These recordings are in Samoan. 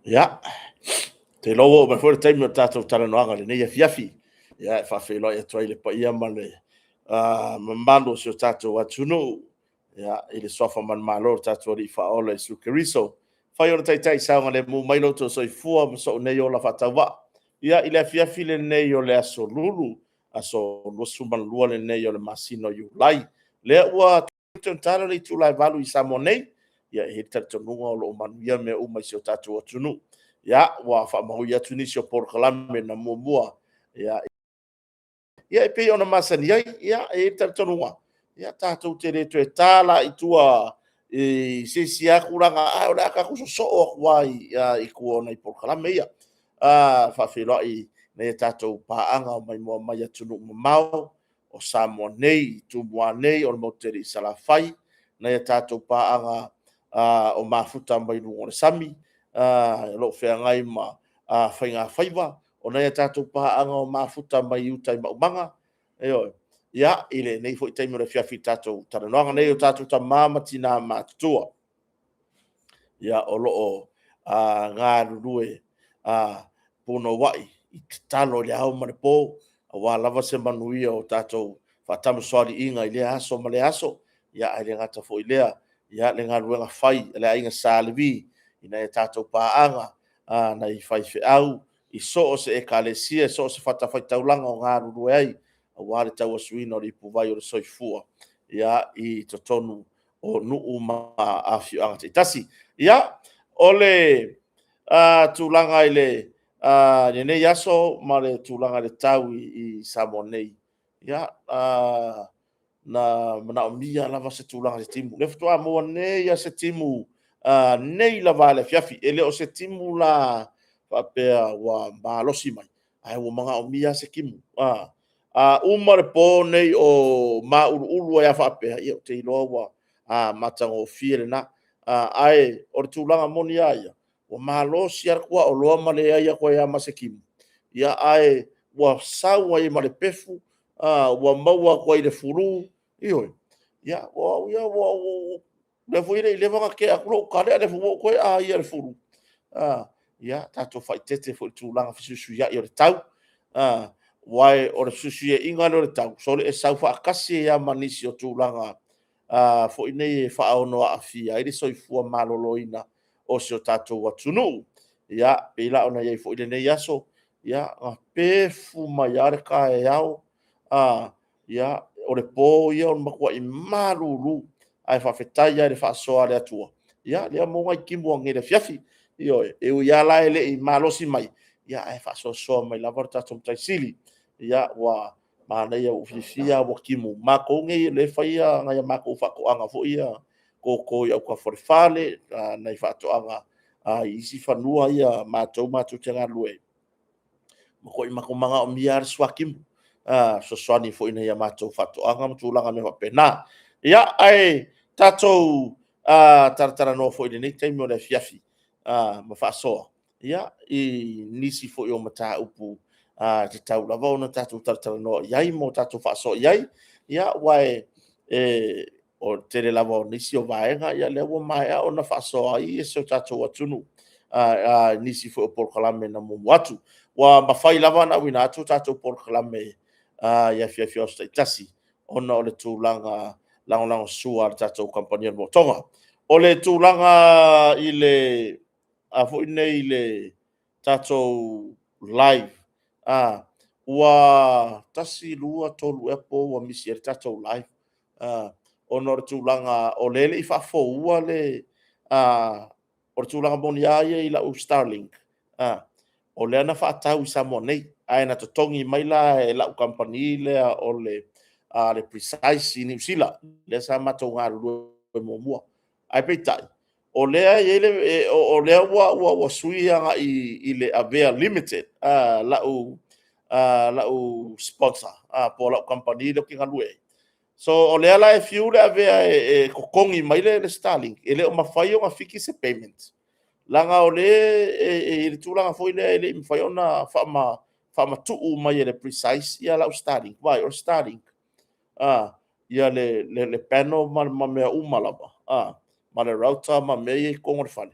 Ia, te iloa ua oo mai foi le taimi o le tatou talanoaga i lenei afiafi. Ia, e faafeiloai atu ai i le paia ma le mamalu o si o tatou atunuu, ia, i le suafa manumalo o le tatou Alii Faaola Iesu Keriso, fai o le Taitai saogalemu mai lo outou soifua ma sou nei ola faatauvaa. Ia, i le afiafi lenei o le aso Lulu, aso 22 lenei o le masina o Iulai, lea ua tatalo le itula e 8:00 i Samoa nei. Ia, e i ai le talitonuga o lo o manuia mea uma i si o tatou atunuu. Ia, ua faamaui atu nisi o polokalame na muamua, ia, e pei ona masani ai. Ia, e i ai le talitonuga, ia tatou te le toe ta la i tua i se isi lava tulaga, ae o le a tatou sosoo atu lava i tua o nai polokalame ia. E faafeiloai i nai a tatou paaga maimoa mai atunuu mamao, o Samoa nei, Tumua nei, o le motu tele i Salafai, nai a tatou paaga o mafuta mai luga o le sami, o lo o feagai ma faigafaiva, o nai a tatou paaga o mafuta mai uta i maumaga. Ioe. Ia, i lenei foi taimi o le afiafi i tatou talanoaga nei, o tatou tama ma tina matutua, ia, o lo o galulue punouai i tatalo i le ao ma le po, aua lava se manuia o tatou faatamasoaliiga i lea aso ma lea aso. Ae le gata foi i lea, le galuega fai a le Aiga Sa Levi i nai a tatou paaga, nai faifeau i so o se ekalesia, so o se fatafaitaulaga o galulue ai aua le tauasuina o le ipuvai o le soifua i totonu o nuu ma afioaga taitasi. Ia, o le tulaga i lenei aso ma le tulaga i le tau i Samoa nei, ia, na manaomia lava se tulaga i se timu. O lea faatoa maua nei lava se timu nei lava i le afiafi. E le o se timu la faapea ua malosi mai, ae ua manaomia lava se timu. A uma le po nei o mauluulu ai lava faapea, ia ou te iloa ua matagofie lena. Ae o le tulaga moni lava ia, ua malosi lava le tuaoloa ma leai atu ai lava ma se timu, ae ua sau ai ma le pefu, ua maua atu ai i le fulu. Ioe. Ia, o au ia, o lea foi e le i leva ona tea atu lou tale, a o lea foi ua ou toe aia i le fulu. Ia tatou faaeteete foi i le tulaga fesuisuiai o le tau, aua o le fesuisuiaiga lea o le tau, sole, e sau faatasi ai lava ma nisi o tulaga foi nei e faaono aafia ai le soifua maloloina o si o tatou atunuu. Ia, e pei la ona i ai foi lenei aso, na pefu mai lava le taeao, ia, o le po ia o le matuai malulu, ae faafetai lava i le faasoa a le Atua, ia lea ua maua nai timu ananei i le afiafi. Ioe. E ui lava la e le i malosi mai, ae faasoasoa mai lava le tatou Matai Sili. Ia ua manaia, ua ou fiafia lava ua timu. Matou nei o lea e fai nai a matou faatoaga foi ia toto i autafa o le fale, nai faatoaga i isi fanua ia matou matou te galulue ai, ua matua manaomia lava le suatimu, e fesoasoani foi i nai a matou faatoaga ma tulaga mea faapena. Ia, ae tatou talatalanoa foi i lenei taimi o le afiafi ma faasoa i nisi foi o mataupu e tatau lava ona tatou talatalanoa i ai ma tatou faasoa i ai. Ia, aua o le tele lava o nisi o vaega, o lea ua maea ona faasoa ai si o tatou atunuu i nisi foi o polokalame na muamua atu. Ua mafai lava ona auina atu tatou polokalame i afiafi o aso taitasi ona o le tulaga lagolagosua a le tatou kamupani o le Motoga. O le tulaga i le a foi nei i le tatou live, ua tasi, lua, tolu ea po ua misi ai le tatou live, ona o le tulaga o lea e le i faafoua le... O le tulaga moni lava ia i lau Starlink, o lea na faatau i Samoa nei, ae na totogi mai la e lau kamupani lea o le Precise i Niu Sila, lea sa matou galulue muamua. Ae peitai, o lea ua sui agai i le Avea Limited lau sponsor po o lau kamupani lea ou te galulue ai. So, o lea la e fiu le Avea e totogi mai le Starlink, e le o mafai ona fiki se payment, leaga o lea e i ai le tulaga foi lea e le i mafai ona faamatuu mai e le Precise lau Starlink. Vaai o le Starlink, le panel ma mea uma lava, ma le router ma mea ia i totonu o le fale.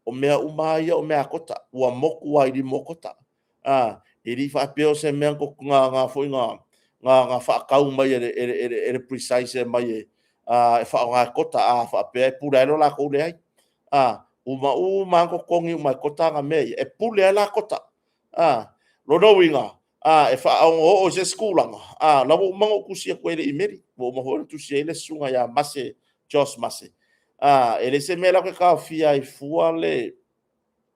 O mea uma lava ia o mea a Kota, ua motu lava i lima o Kota. A, e le i faapea o se mea na, na foi na, na, na faatau mai e le, e le, e le, e le Precise e mai e, a, e faaaoga e Kota, a faapea e pule ai lo latou leai. A, uma uma lava totogi uma e Kota ana mea ia, e pule ai la Kota. A, lona uiga, a, e faaono oo i se isi tulaga, a, la ua uma ona ou tusi atu ai i le imeli, ua uma foi ona tusi ai le susuga ia Mase, Josh Mase. A, e leai se mea la ou te taofia ai fua le,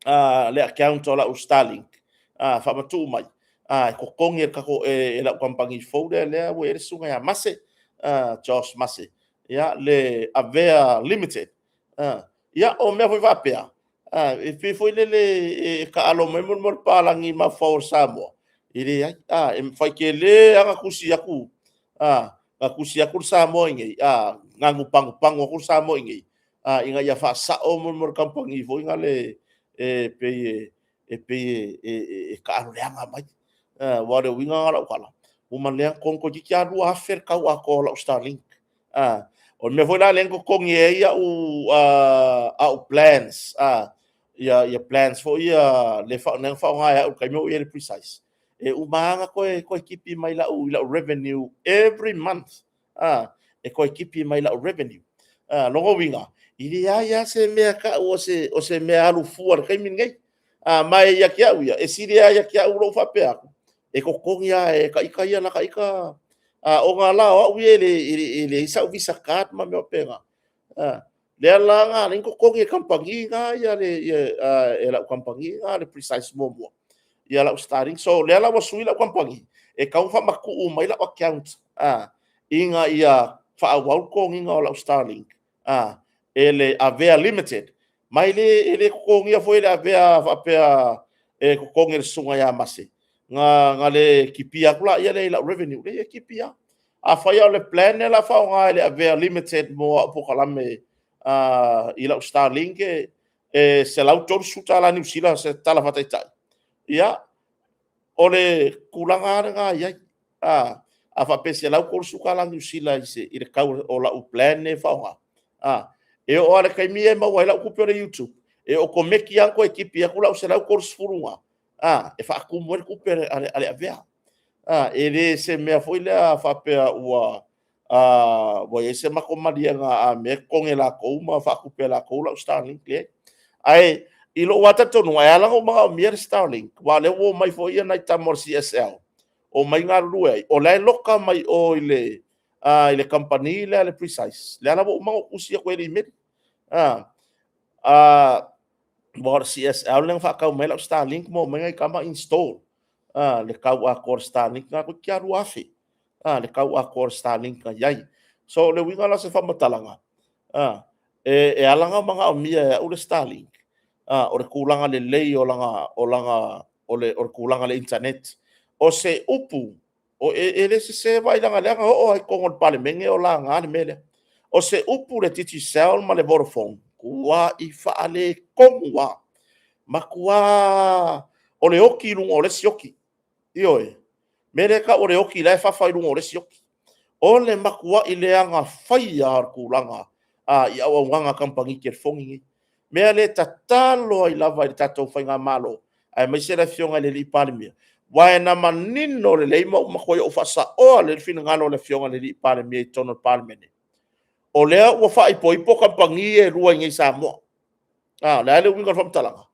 a, le account o lau Starlink, a, faamatuu mai, a, e totogi e, tatou, e, e lau kamupani fou lea, lea ua i ai le susuga ia Mase, a, Josh Mase, ia, le Avea Limited. A, ia, o mea foi faapea, a, e pei foi lele e taalo mai mo le palagi mafaufau o le Samoa, e leai. A, e mafai tele lava ona tusi atu, a, na tusi atu le Samoa i nei, a, nanu pagupagu atu le Samoa i nei, a, ina ia faasao mo le kamupani foi na le, e pei e, e pei e, e, e taalo leaga mai. Aua o le uiga lena o lau tala, ua malea totogi toeitiiti lava 2000 le tau atoa o lau Starlink. O le mea foi la lea na totogi ai au, au plans, ia, ia plans foi ia le fa, na faaaoga e au i le taimi o i ai le Precise. E uma lava ona toe, toe tipi mai lau, i lau revenue every month. E toe tipi mai lau revenue. Lona uiga, e leai lava se mea tau o se, o se mea alu fua i le taimi lenei. Ma e ia te au ia, e sili lava ia te au lou faapea atu, e totogi lava e ita ia la ta ita, ona la o au ia e leai sau visa card ma mea faapena. Lea la na ala ai ona totogi e kamupani na ia le, e lau kamupani na le Precise muamua, ia lau Starlink. So lea la ua sui lau kamupani, e tatau ona faamatuu mai lau account, ina ia faaauau le totogiina o lau Starlink, e le Avea Limited. Ma e le, e le totogia foi e le Avea faapea e totogi e le susuga ia Mase, na, na le kipia atu laia lea i lau revenue, leai e kipi lava. Afai o le plan lea o le a faaaoga e le Avea Limited mo au polokalame i lau Starlink e, e $130 Niu Sila se tala faataitai, ia, o le tulaga lava lena e i ai. A, a faapea e $130 Niu Sila i, se, i le tau o lau plan lea e faaaoga, a, e oo lava i le taimi e maua ai lau tupe o le YouTube, e otomeki lava ona toe tipi atu lau 130 na, a, e faatumu ai le tupe a le, a le Avea. A, e le se mea foi lea faapea ua, a, ua i ai se matou maliega a mea e totogi e latou ma faatupe e latou lau Starlink, leai. Ae i lou lava talitonuga, e ala ona ou manaomia le Starlink, aua o lea ua omai foi nai tama o le CSL, omai galulue ai, o la e loka mai o i le, a, i le kamupani lea le Precise, lea la ua uma ona ou tusi atu ai i le imeli. A, a, aua o le CSL lea na faatau mai lau Starlink ma omai nai tama install, a, le tau atoa o le Starlink, na toeitiiti lava 2000, a, le tau atoa o le Starlink na i ai. So, o le uiga la o se faamatalaga, a, e, e ala ona manaomia e au le Starlink, a, o le tulaga lelei o lana, o lana, o le, o le tulaga o le internet. O se upu, o, e, e le sese vaai leaga lea na oo lava i totonu o le Palemene o laga le mea lea. O se upu le Digicel ma le Vodafone, tuai faaletonu lava. Matua o le oti i luga o le isi oti. Ioe. Mea lea e tau o le oti la e fafa i luga o le isi oti. O le matuai leaga faia o le tulaga a, i auaunaga a kamupani telefoni nei. Mea lea e tatalo ai lava i le tatou faigamalo, aemaise le Afioga i le Alii Palemia, aua na manino lelei ma ua matuai ou faasaoa lelei le finagalo o le Afioga i le Alii Palemia i totonu o le Palemene. O lea ua faaipoipo kamupani ia e lua i inei i Samoa. A, o le a le uiga o le faamatalaga?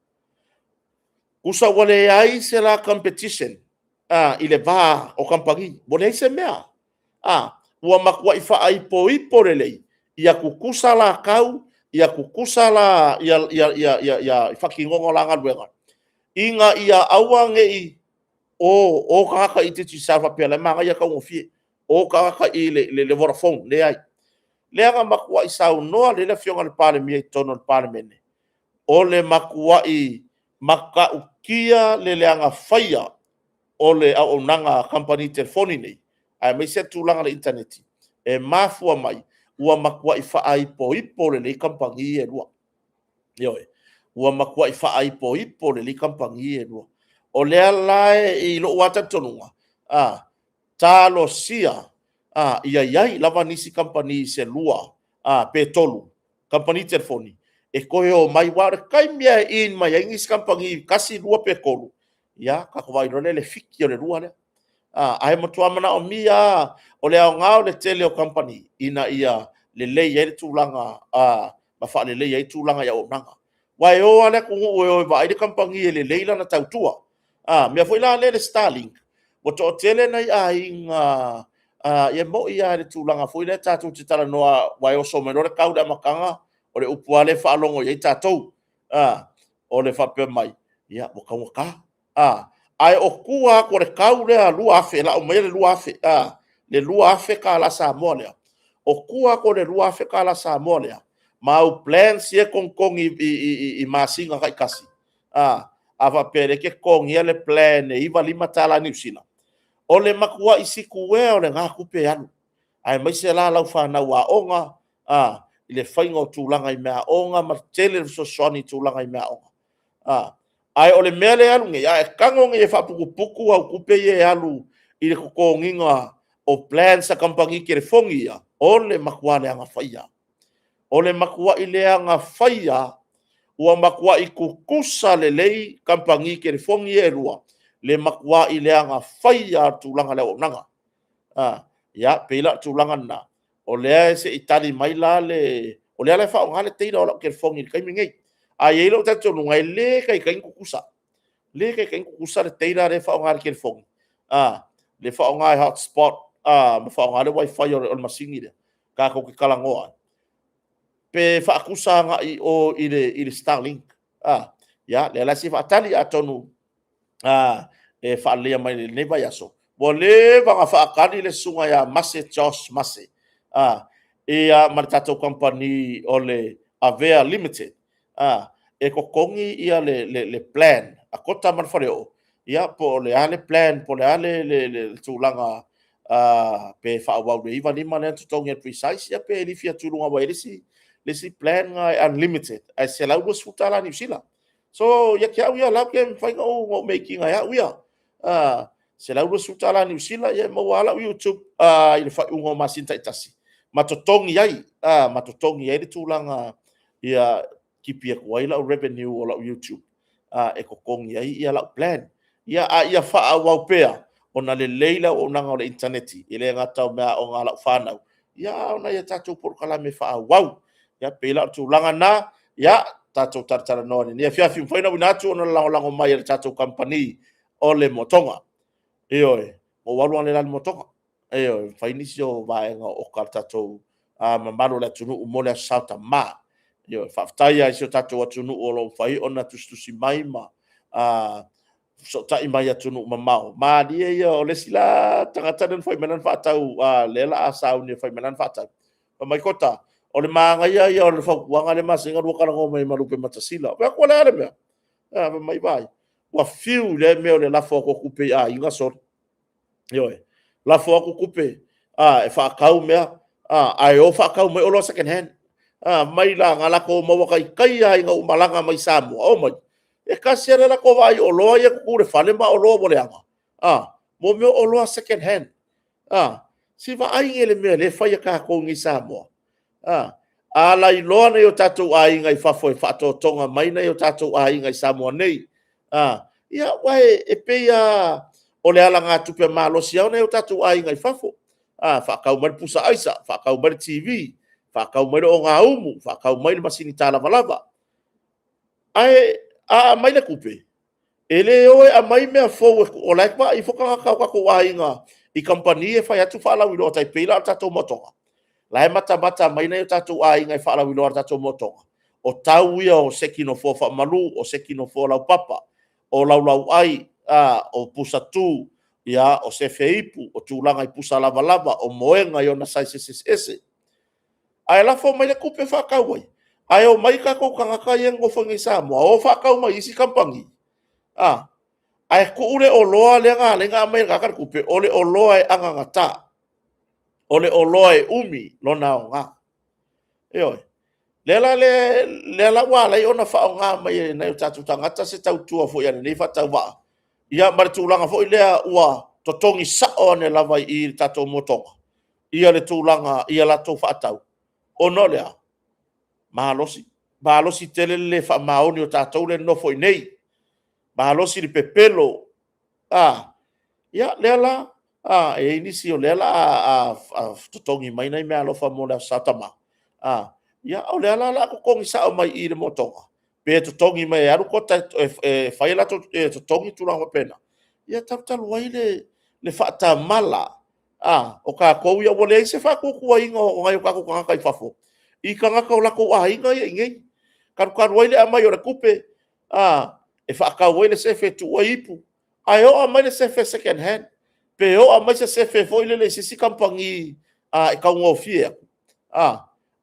Tusa ua leai se la competition a, i le va o kamupani, ua leai se mea. A, ua matuai faaipoipo lelei, ia tutusa la tau, ia tutusa la ia, ia, ia, ia, ia faatinoga o la galuega, ina ia aua ne i o, o tagata i Digicel faapea la e manaia taugofie, o tagata i le, le, le Vodafone, leai. Lea na matuai saunoa lelei le Afioga i le Palemia i totonu o le Palemene, o le matuai matautia le leaga faia o le auaunaga a kamupani telefoni nei, aemaise le tulaga o le initaneti, e mafua mai ua matuai faaipoipo lelei kamupani ia e lua. Ioe, ua matuai faaipoipo lelei kamupani ia e lua. O lea la e i lou lava talitonuga, a, talosia a, ia i ai lava nisi kamupani se lua a, pe tolu kamupani telefoni e toe o mai, aua o le taimi lava e in mai ai nisi kamupani, tasi, lua pe tolu, ia tatou vaai loa lea i le fiki o le lua lea. Ae matua manaomia lava, o le aoga o le tele o kamupani, ina ia lelei ai le tulaga ma faaleleia ai tulaga i auaunaga. Aua e o lava le atunuu e o e vaai le kamupani e lelei lana tautua. O le mea foi la lea i le Starlink, ua toatele nai aiga, e moni lava i le tulaga foi lea tatou te talanoa aua e oso mai loa le tau i le amataga, o le upu lava lea e faalogo i ai tatou, o le faapea mai, ia ua taugata. Ae o tua atu o le tau lea $2,000 e lau maia le $2,000, le $2,000 Samoa lea, o tua atu o le $2,000 Samoa lea ma au plans ia e togitogi i masina taitasi, a faapea o lea e te totogia le plan e $95 Niu Sila, o le matuai sikuea o lena tupe e alu, aemaise la lau fanau aoga i le faiga o tulaga i meaaoga ma tele le fesoasoani i tulaga i meaaoga. Ae o le mea lea e alu nei, a e tago nei e faaputuputu au tupe ia e alu i le totogiina o plans a kamupani telefoni ia, o le matua leaga faia lava. O le matuai leaga faia lava. Ua matuai tutusa lelei kamupani telefoni ia e lua, le matuai leaga faia lava o le tulaga o le auaunaga. Ia, pei la o le tulaga lena, o lea se i tali mai la le... O lea la e faaaoga le data o lau telefoni i le taimi lenei. Ae i ai lou talitonuga, e le taitai ona tutusa, le taitai ona tutusa le data lea e faaaoga i le telefoni, le faaaoga e hotspot ma faaaoga le wifi o le masini lea tatou te talanoa ai, pe faatusa agai i o i le Starlink. Ia, lea la se i faatali, atonu e faaleleia mai i lenei vaiaso. Ua leva ona faatali le susuga ia Mase Josh Mase ma le tatou kamupani o le Avea Limited e totogi le plan a Kota ma le Faleoo, ia po o le a le plan po o le a le tulaga pe faaauau i le 95 lea na totogi e le Precise ia pe lifi atu i luga aua e i ai le isi plan lena e unlimited ae $120 Niu Sila. So, ia te au ia o la e mafai ona ou make ina e au ia. $120 Niu Sila e maua lava lau YouTube i le faaiuga o masina taitasi ma totogi ai, ma totogi ai le tulaga ia tipi atu ai lau revenue o lau YouTube e totogi ai lau plan. A ia faaauau pea ona lelei le auaunaga o le initaneti, e le gata o meaaoga a lau fanau, a o nai a tatou polokalame faaauau. Ia pei la o le tulaga lena, ia tatou talatalanoa i lenei afiafi. Ua mafai ona auina atu ona o le lagolago mai a le tatou kamupani o le Motoga. Ioe, na ou alu analeila i le motoga, ioe, fai nisi o vaega o oka a le tatou mamalu o le atunuu mo le Aso Sa o Tama. Ioe. Faafetai lava i si o tatou atunuu o lo o mafai ona tusitusi mai ma fesootai mai i atunuu mamao. Malie ia o le isi la tagata lea na fai mai lana faatau, lea o le a sauni e fai mai lana faatau, fai mai, Kota, o le manaia ia o le fautuaga lea e masani ona lua talanoa mai ai ma Lupematasila. Ou fai atu, o le a le mea? Fai mai, vaai, ua fiu i lea mea o le lafo atu o tupe i aiga, sole, ioe, lafo atu tupe e faatau mea, ae o faatau mai oloa second hand. Fai mai la, na latou maua taitai lava ina ua ou malaga mai Samoa, omai, e tasi lava le latou vaai i oloa ia e tutu i le fale ma oloa ua leaga, mo mea o oloa second hand. Se i vaai i le mea o lea e fai e tatou i Samoa. A lailoa nai o tatou aiga i fafo e faatotoga mai nai o tatou aiga i Samoa nei. Ia, aua e pei lava o le alagatupe malosi o nai o tatou aiga i fafo, faatau mai le pusa aisa, faatau mai le TV, faatau mai le ogaumu, faatau mai le masini talavalava. Ae a aumai le tupe, e le o e aumai mea fou o la e vaai ifo tagata o tatou aiga i kamupani ia e fai atu faalauiloa e tai pei la o le tatou motoga, o la e matamata mai nai o tatou aiga i faalauiloa a le tatou motoga, o tau ia o seki nofoa faamalu, o seki nofoa laupapa, o laulauai, o pusatu, o sefe ipu, o tulaga i pusa lavalava, o moega i ona sizes eseese. Ae lafo mai le tupe faatau ai, ae omai tatou tagata ia e nonofo iinei i Samoa o faatau mai isi kamupani, ae tuu le oloa lea na ala ai ona aumai e le tagata le tupe, o le oloa e anagata, o le oloa e umi lona aoga. Ioe. O lea la ua ala ai ona faaaoga mai e nai o tatou tagata se tautua foi a lenei faatauvaa, ia ma le tulaga foi lea ua totogi sao ane lava i i i le tatou motoga le tulaga i a latou faatau, ona o le a? Malosi. malosi tele le le faamaoni o tatou lea e nonofo i inei, malosi le pepelo. Ia, lea la, e i ai nisi o lea o le a totogi mai nai meaalofa mo le Aso Sa Tama, ia o lea la o le a totogi sao mai i i le moatoga, pe totogi mai e alu kota e fai a latou totogi ma tulaga faapena, ia talutalu ai le faatamala o tatou ia, ua leai se faatuatuaina o nai o tatou tagata i fafo i tagata o latou aiga ia e i inei. Talutalu ai le aumai o le tupe e faatau ai le sefe e tuu ai ipu, ae oo mai le sefe second hand, pe oo mai se sefe foi lele i se isi kamupani e taugofie atu,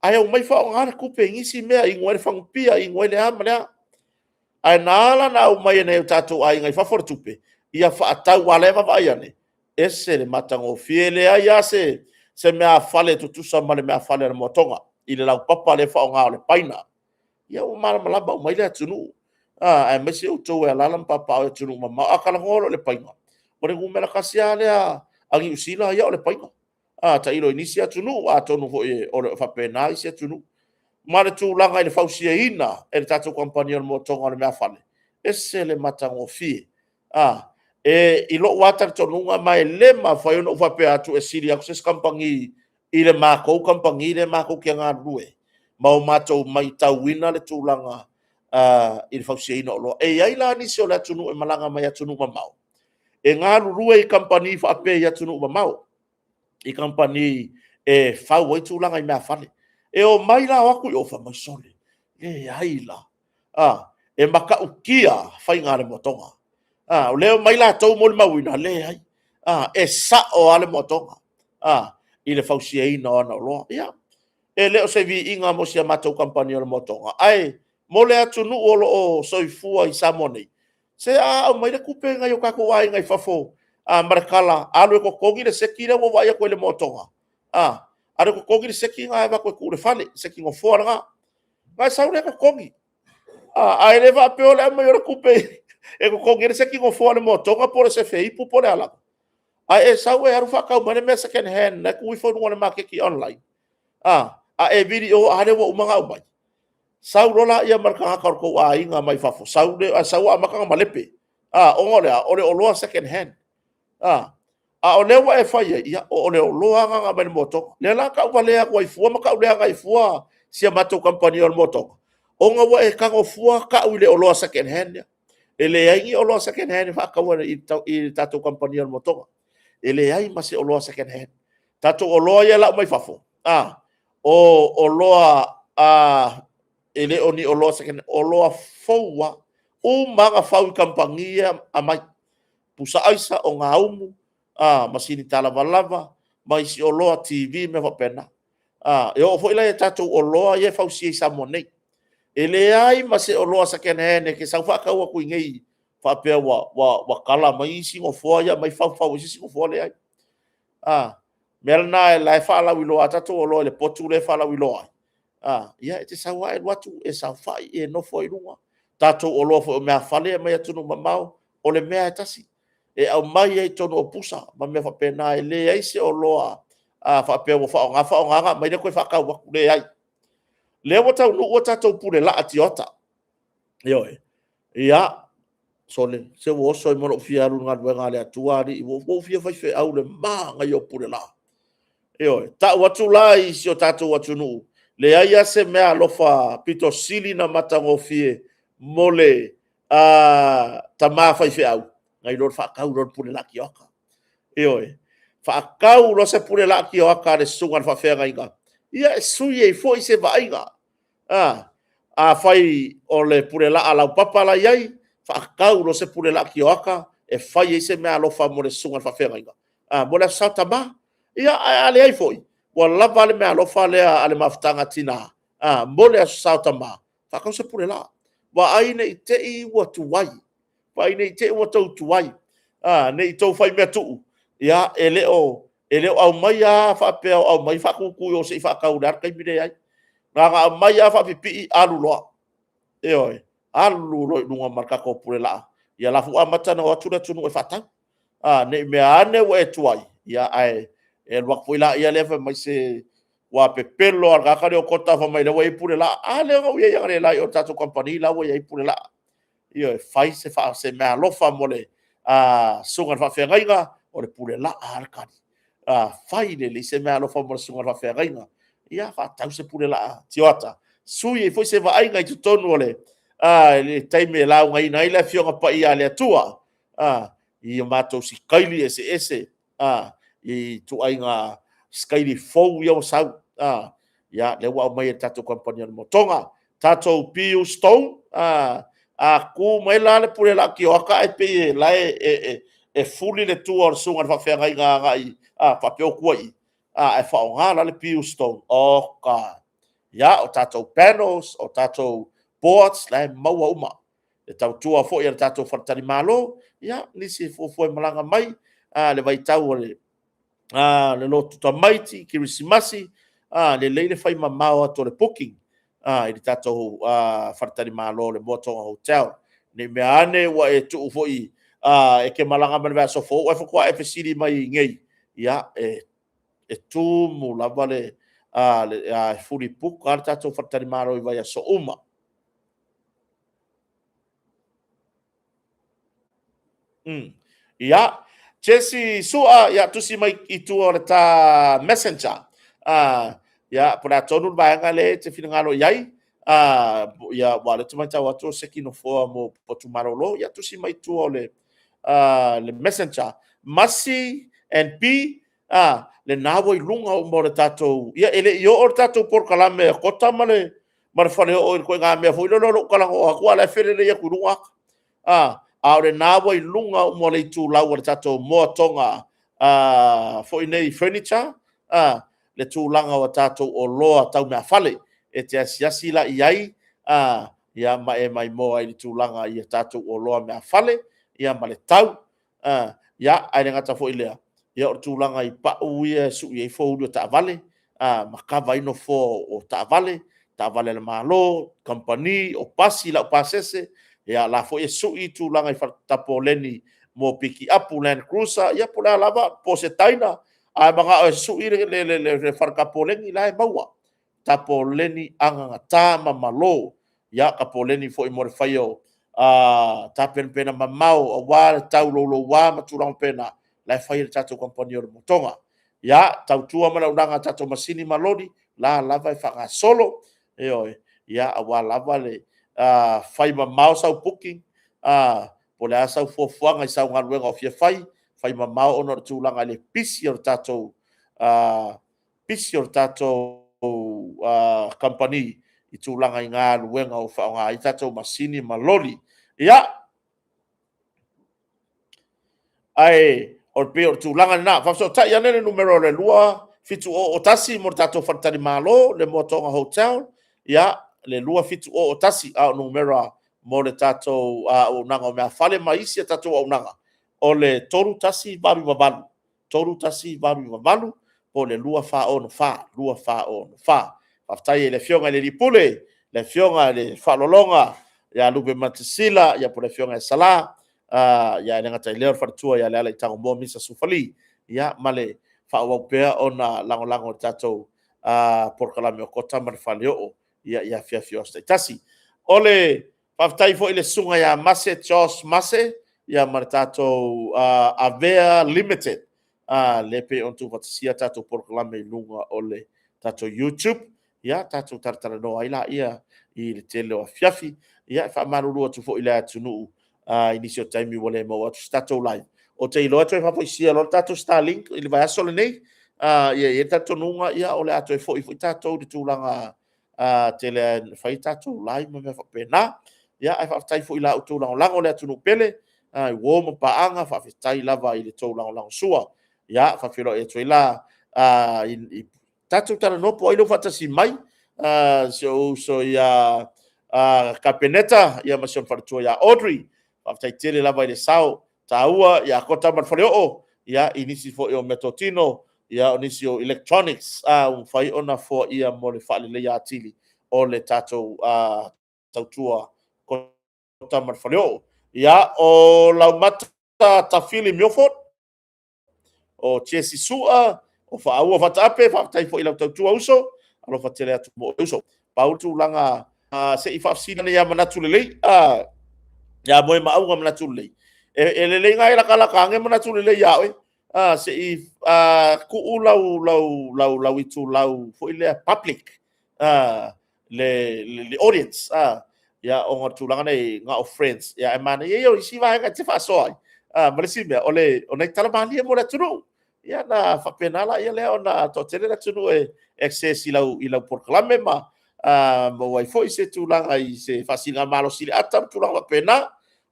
ae omai faaaoga le tupe i nisi mea, inu ai le fagu pia, inu ai le a ma le a. Ae na ala ona aumai e nai o tatou aiga i fafo le tupe, ia faatau, aua o la e vaavaai ane, e ese le matagofie. E leai lava se meaafale e tutusa ma le meaafale a le moatoga i le laupapa lea e faaaoga o le paina. Ia ua malamalama uma i ai le atunuu, aemaise outou e alaala ma papaaao i atunuu mamao. A talanoa loa i le paina, o le numera tasi lava lea a Niu Sila ia o le paina. Tailo i nisi atunuu, atonu foi o lo o faapena isi atunuu. Ma le tulaga i le fausiaina e le tatou kamupani o le moatoga o le meafale, e ese le matagofie. I lou lava talitonuga ma e le mafai ona ou faapea atu e sili atu se isi kamupani i le matou kamupani lea matou te galulue ai ma o matou matauina le tulaga i le fausiaina o oloa. E i ai la nisi o le atunuu e malaga mai atunuu mamao e galulue i kamupani faapea i atunuu mamao, i kamupani e fau ai tulaga i meaafale. E omai la o atu i o, fai mai, sole, e leai la, e matautia faiga a le moatoga. O lea e omai latou molimauina, leai, e sao lava le moatoga i le fausiaina o ana oloa. Ia, e le o se viiga mo si a matou kamupani o le moatoga, ae mo le atunuu o lo o soifua i Samoa nei, se a aumai le tupe a nai o tatou aiga i fafo ma le tala, alu e totogi le seki lea ua ou vaai atu i le moatoga, alu e totogi le seki lena e avatu e tuu i le fale, le seki nofoa lena. Ona e sau lea totogi, ae le faapea o le aumai o le tupe e totogi ai le seki nofoa a le moatoga po o le sefe ipu po o le a lava, ae e sau e alu faatau mai le mea second hand la e tuu ifo i luga o le maketi online, a e vili i o, a lea ua uma ona aumai. Sau loa lea ma le tagata o le tou aiga mai fafo, ae sau amata ona malepe. Ona o le a? O le oloa second hand. A o lea ua e fai ai, ia o le oloa lava lena na aumai le moatoga. O lea la na tauvalea atu ai fua ma tauleaga ai fua si a matou kamupani o le moatoga, ona ua e tago fua tau i le oloa second hand lea. E leai ni oloa second hand e faatauina i le tatou kamupani o le moatoga. E leai ma se oloa second hand. O tatou oloa ia e lau mai fafo, o oloa e le o ni oloa second hand, o oloa fou lava. Uma lava ona fau i kamupani ia aumai. Pusa aisa, o gaumu, masini talavalava ma isi oloa, TV ma mea faapena. E oo foi la i tatou oloa ia e fausia i Samoa nei, e leai ma se oloa second hand e te sau faatau atu i inei faapea ua tala mai isi nofoa ia aumai faufau ai se isi nofoa. Leai. O le mea lena o la e faalauiloa lava tatou oloa i le potu lea e faalauiloa ai, ia e te sau lava e alu atu e saofai, e nofo ai i luga. Tatou oloa foi o meaafale ia e aumai atunuu mamao, o le mea lava e tasi. E aumai lava i totonu o pusa ma mea faapena, e leai se oloa faapea ua faaaoga faaaoga ona aumai lea toe faatau atu. Leai. O lea ua taunuu a tatou pulelaa tioata, ioe. Ia, sole, se ua oso ai ma lou fia alu i le galuega a le Atua alii, ua ou fia faifeau i le manaia o pulelaa. Ioe. Tau atu la i si o tatou atunuu, leai lava se meaalofa aupito sili ona matagofie mo le tama faifeau nai lo le faatau loa o le pulelaa tioata. Ioe. Faatau loa se pulelaa tioata a le susuga i le faafeagaiga, ia e sui ai foi se vaaiga. Afai o le pulelaa laupapa la e i ai, faatau loa se pulelaa tioata e fai ai se meaalofa mo le susuga i le faafeagaiga mo le Aso Sa Tama. Ia ae a leai foi, ua lava a le meaalofa lea a le mafutaga a tina mo le Aso Sa o Tama, faatau se pulelaa. Vaai ne i te i ua tuai, vaai ne i te i ua outou tuai, ne i outou fai mea tuu, e le o aumaia lava faapea o aumai faatutu i o se i faatau o le a le taimi, leai. Na ona aumai lava faapipii alu loa. Ioe, alu loa i luga ma le tatou pulelaa, ia o la foi ua amata ona o atu le atunuu e faatau. Ne i meaane ua e tuai, ae alu atu foi lea fai mai, se ua Ua pepelo lava e le tagata lea o Kota fai mai o lea ua i ai pule laa. A lea na ou i ai analeila i o i le tatou kamupani la ua i ai pule laa. Ioe, fai se meaalofa mo le susuga i le faafeagaiga, o le pule laa lava le tali. Fai lelei se meaalofa mo le susuga i le faafeagaiga, ia faatau se pule laa tioata, sui ai foi se vaaiga i totonu o le taimi e laugaina ai le Afioga Paia a le Atua i a matou sitaili eseese, i ituaiga sitaili fou ia ua sau, ia lea ua aumai e le tatou kamupani o le Motoga. Tatou PU Stone, a tu mai la le pule laa tioata ae pei o la e fuli le tua o le susuga i le faafeagaiga agai faapea o tua i i, ae faaaoga la le PU Stone, oka. Ia, o tatou panels, o tatou boards, o la e maua uma. Le tautua foi a le tatou faletalimalo, ia, nisi e fuafua e malaga mai i le vaitau o le lotu tamaiti, kerisimasi, lelei le fai mamao atu o le booking i le tatou faletalimalo o le Moa Toga Hotel. Ne i mea ane ua e tuu foi e te malaga mai le vaiaso fou ae faatoa e fesili mai nei, ia, e tumu lava le fully book lava le tatou faletalimalo i vaiaso uma. Ia, Jesse Sua, ia tusi mai i tua o le ta Messenger. Ia, po o le a tonu le vaega lea e te finagalo i ai. Ia, aua o lea ou te matau atu o se nofoa mo Potumalolo. Ia, tusi mai i tua o le Messenger. Masi and B, lena ua i luga uma o le tatou... Ia, e le i oo le tatou polokalame a Kota ma le Faleoo i le ituaiga mea foi lele o lou talanoa atu a o la e felelei atu i luga ata. A o lena ua i luga uma o le itulau a le tatou Moa Toga foi nei furniture le tulaga o tatou oloa tau meafale. E te asiasi la i ai ma e maimoa ai i le tulaga i tatou oloa meafale ma le tau. Ia, ae le gata foi i lea, o le tulaga i pau ia e sui ai foeuli o taavale ma kava ai nofoa o taavale, taavale a le Malo, kamupani, o pasi laupasese, o la foi e sui tulaga i tapoleni mo pikiapu landcruiser, ia po o le a lava, po o se Dyna, a e manao e sui le fale tapoleni, o la e maua, tapoleni anagata ma malo. Ia, tapoleni foi mo le faia o tapenapena mamao aua le tau louloua ma tulaga faapena, o la e fai e le tatou kamupani o le Motoga. Ia, tautua ma le auaunaga a tatou masini ma loli, o la lava e faagasolo, ioe, aua lava le fai mamao sau booking, po o le a sau fuafuaga i sau galuega o fia fai, fai mamao ona o le tulaga i le pisi o le tatou kamupani i tulaga i galuega o faaaoga ai tatou masini ma loli. Ia, ae pei o le tulaga lena. Faafesootai ane le numera o le 2701 mo le tatou faletalimalo le Moa Toga Hotel, ia, le 2701, a o numera mo le tatou auaunaga o meafale ma isi a tatou auaunaga, o le 3188, 3188 po o le 2464, 2464. Faafetai i le Afioga i le alii Pule, le Afioga i le Faaaloaloga ia Lupematasila po o le Afioga ia Sala, ae le gata i lea o le faletua ia Lealaitagomua Misa Sufali, ma le faaauau pea ona lagolago i le tatou polokalame o Kota ma le Faleoo i afiafi o aso taitasi. O le faafetai foi i le susuga ia Mase George Mase ma le tatou Avea Limited, lea e pei ona tuufaatasia le tatou polokalame i luga o le tatou YouTube. Ia, tatou talatalanoa ai laia i le tele o afiafi. Ia, e faamalulu atu foi i le atunuu i nisi o taimi ua le maua atu se tatou live. Ou te iloa e toe faafoisia loa le tatou Starlink i le vaiaso lenei. E i ai le talitonuga o le a toe foi foi tatou i le tulaga tele e fai tatou live ma mea faapena. Ia, ae faafetai foi i la outou lagolago le atunuu pele, i uo ma paaga, faafetai lava i le tou lagolagosua. Ia, faafeiloai atu ai la i tatou talanoa po o ai lea ua faatasi mai, si ou uso ia Kapeneta ma si ona faletua ia Audrey. Faafetai tele lava i le sao taua ia Kota ma le Faleoo i nisi foi o meatotino, o nisi o electronics ua mafai ona foaia mo le faaleleia atili o le tatou tautua Kota ma le Faleoo. Ia, o Laumata Tafili Milford, o Jesse Sua, O Faaua Fataape, faafetai foi i lau tautua uso, alofa tele atu mo uso. Pau le tulaga se i faafesili ane ia Manatu Lelei, ia Moemauga Manatu Lelei, e lelei ona e latalata ane Manatu Lelei ia oe, se i tuu lau itulau foi lea public, le audience, ia ona o le tulaga lea na o friends, ae manaia ia o isi vaega e te faasoa ai. Ma le isi mea, o nai tala malie mo le atunuu. Ia ona faapena lea ona toatele le atunuu e access i lau polokalame ma maua ai foi se tulaga i se faasiligamalosi i le ata ma tulaga faapena.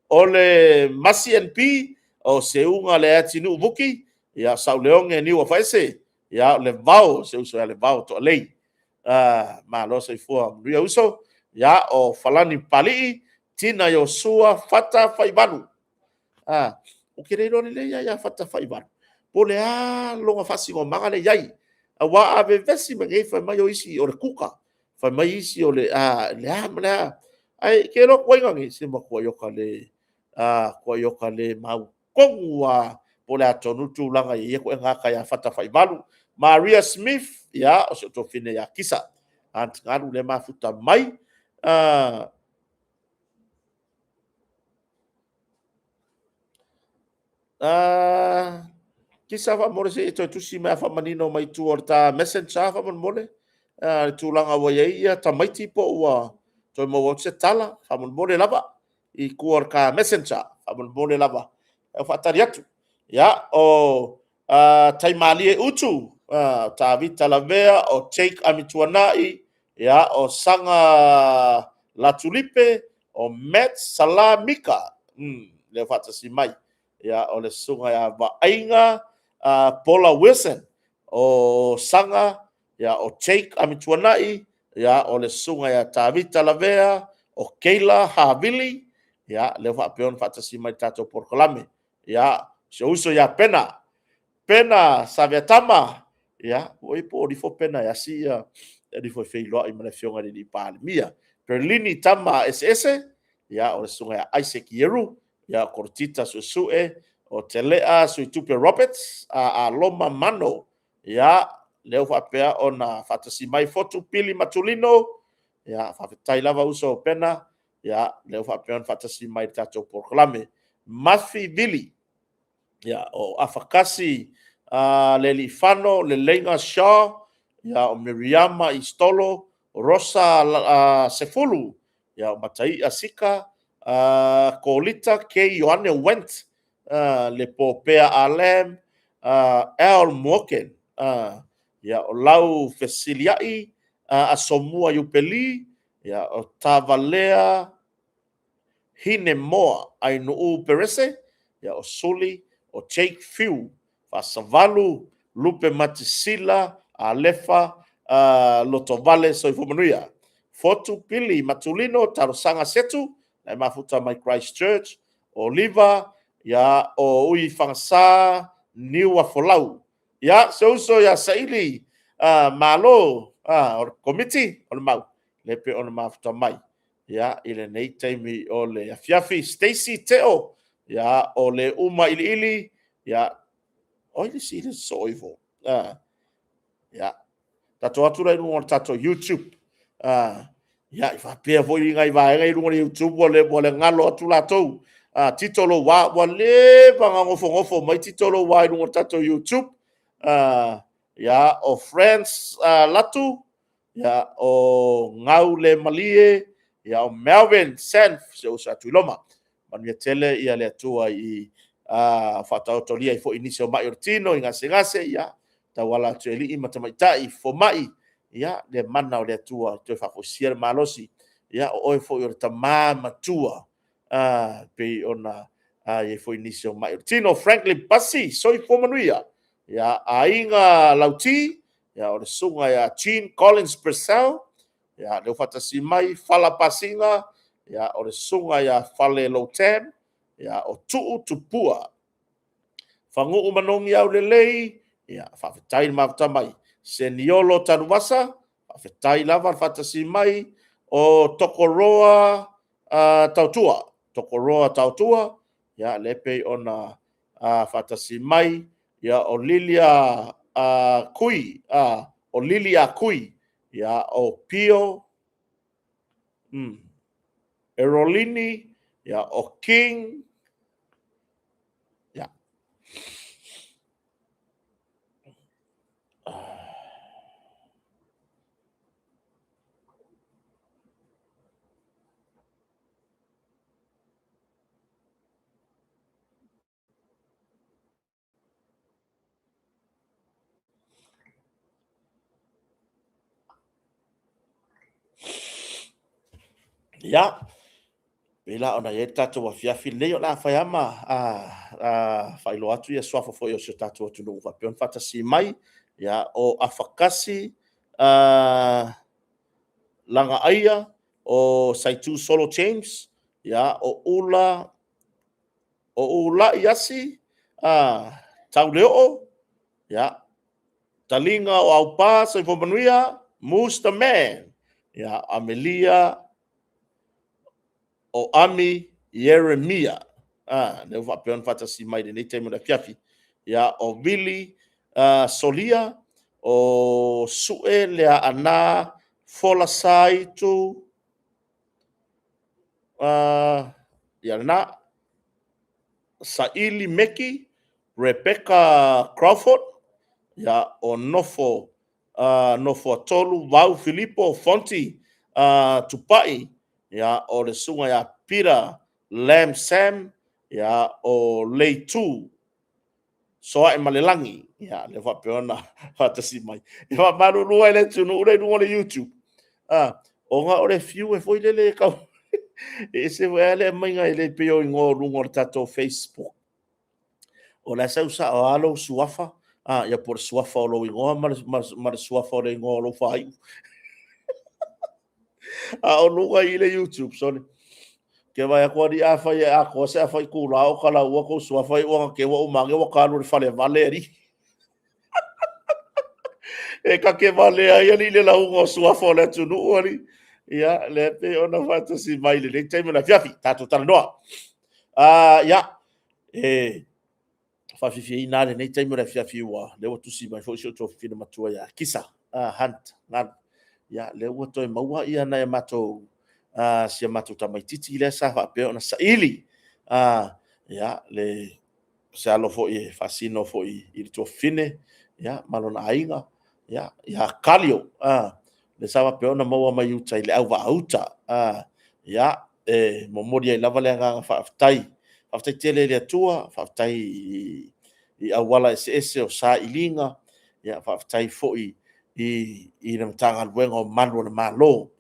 O le Masi NP, o Seuga Leatinuu Vuki, Sauleoge Niuafaese, o Levao, si ou uso ia Levao Toalei. Malo le soifua manuia uso. Ia, o Falani Papalii, Tina Iotua Fata Faivalu. Ou te le iloa lelei lava ia Fata Faivalu po o le a lona faasinomaga lea e i ai. Aua a vevesi mai nei fai mai o isi o le kuka, fai mai isi o le a ma le a, ae e te iloa tuaiga nei, se matuai ota le mautonu lava po o le a tonu le tulaga e i ai ia ituaiga ata ia Fata Faivalu. Maria Smith, ia o si ou tuafafine ia Kisa Galu lea e mafuta mai. Kisa faamolemole se i e toe tusi mai lava faamanino mai tua o le ta messenger faamolemole le tulaga ua i ai tamaiti po ua toe maua atu se tala faamolemole lava i tua o le ta messenger faamolemole lava, o lo o faatali atu. Ia, o Taimalie Utu, Tavita Lavea, o Jake Amituanai, o Saga Latulipe, o Matt Sala Mika, lea ua faatasi mai. Ia, o le susuga ia Vaaiga Paula Wilson, o Saga, o Jake Amituanai, o le susuga ia Tavita Lavea, o Keila Havili, lea ua faapea ona faatasi mai i le tatou polokalame. Ia, si ou uso ia Pena, Pena Saveatama, po o alu ifo Pena e asi, alu ifo e feiloai ma le Afioga i le Palemia. Perlini Tamaeseese, o le susuga ia Isaac Ieru, o Koletita Suesue, o Telea Suitupe Roberts, Aloma Mano. Ia, lea ua faapea ona faatasi mai Fotu Pili Matulino, faafetai lava uso Pena, lea ua faapea ona faatasi mai i le tatou polokalame. Mafi Vili, o Afatasi Lealiifano Leleiga Shaw, o Miriama Isitolo Rosa Sefulu, o Mataia Sika Kolita K Ioane Went, Lepopea Ah Lam, Al Morgan, o Lau Fesiliai Asomua Iupeli, o Tavalea Hinemoa Ainuu Perese, o Suli, o Jake Fiu, Faasavalu Lupematasila Alefa Lotovale. Soifua manuia. Fotu Pili Matulino Talosaga Setu, na e mafuta mai Christchurch, Oliva, o Ui Fagasa Niuafolau. Ia, si ou uso ia Saili Malo, o le Komiti o le Mau, lea e pei ona mafuta mai i lenei taimi o le afiafi. Stacy Teo, o le uma iliili, o ai le isi lea e sosoo ifo? Ia, tatou o atu la i luga o le tatou YouTube. Ia, e faapea foi nai vaega ia i luga o le YouTube ua le galo atu latou. Tito Louwa, ua leva ona nofonofo mai Tito Louwa i luga o le tatou YouTube. Ia, o Friends Latu, ia, o Gau Le Malie, ia, o Melvin Senf, si ou uso ia Tuiloma. Manuia tele ia le Atua i faataotolia ai foi nisi o mai o le tino i gasegase, ia, tauala atu i alii ma tamaitai fomai, ia, le mana o le Atua e toe faafoisia le malosi. Ia, o oe foi o le tama matua, pei ona i ai foi nisi o mai o le tino. Franklin Pasi, soifua manuia. Ia, Aiga Lauti, ia, o le susuga ia Gene Collins Purcell, ia, lea ua faatasi mai Fala Pasiga, ia, o le susuga ia Fale Lotem, ia, o Tuu Tupua, Fagu'u Manogi Aulelei, ia, faafetai le mafuta mai. Seniolo Tanuvasa, faafetai lava le faatasi mai. O Tokoroa Tautua, Tokoroa Tautua, ia, lea e pei ona faatasi mai. Ia, o Lilia Kui, o Lili a Kui, ia, o Pio, Erolini, ia, o King, ia. Ia, pei la ona i ai le tatou afiafi lenei, o le a fai lava ma faailoa atu suafa foi o si o tatou atunuu ua faapea ona faatasi mai. Ia, o Afakasi Lagaaia, o Saitu Solo James, ia, o Ula o Ulai Asi Tauleoo, ia, Taliga o Aupa Soifua Manuia, Moose the Man, ia, Amelia o Ami Ieremia. Lea ua faapea ona faatasi mai lenei taimi o le afiafi. Ia, o Vili Solia, o Sue Leaana Folasaitu, ia lena, Saili Meki, Rebecca Crawford, ia, o Nofo, Nofoatolu Vau Filipo Fonti Tupai, ia, o le susuga ia Peter Lam Sam, ia, o Leitu Soaemalelagi, ia, lea faapea ona faatasi mai. E faamalulu ai le atunuu lea i luga o le YouTube, ona o le fiu e foi lele e tau e ese foi lava le aumaiga e le pei o igoa o luga o le tatou Facebook. O la e sau sao lava lou suafa, ia po o le suafa o lou igoa ma le suafa o le igoa o lou faaiu. A o luga i le YouTube, sole, ke vaai atu alii afai e atoa se afa itula o talaua tou suafa iu ina te i ua uma ane ua ta alu i le falevale alii. E ta te valea ai alii le lauga o suafa o le atunuu alii. Ia, lea pei ona faatasi mai i lenei taimi o le afiafi, tatou talanoa. Ia, e faafiafiaina lava lenei taimi o le afiafi ua lea ua tusi mai foi si ou tuafafine matua ia Kisa Hunt Ngalu. Ia, lea ua toe maua ia nai a matou si a matou tamaitiiti lea sa faapea ona saili. Ia, le se alo foi e faasino foi i le tuafafine, ia, ma lona aiga, ia, ia Kalio, lea sa faapea ona maua mai uta i le Auvaauta. Ia, e momoli ai lava le agaga faafetai. Faafetai tele i le Atua, faafetai i auala eseese o sailiga, ia faafetai foi i le Matagaluega o Malu o le Malo.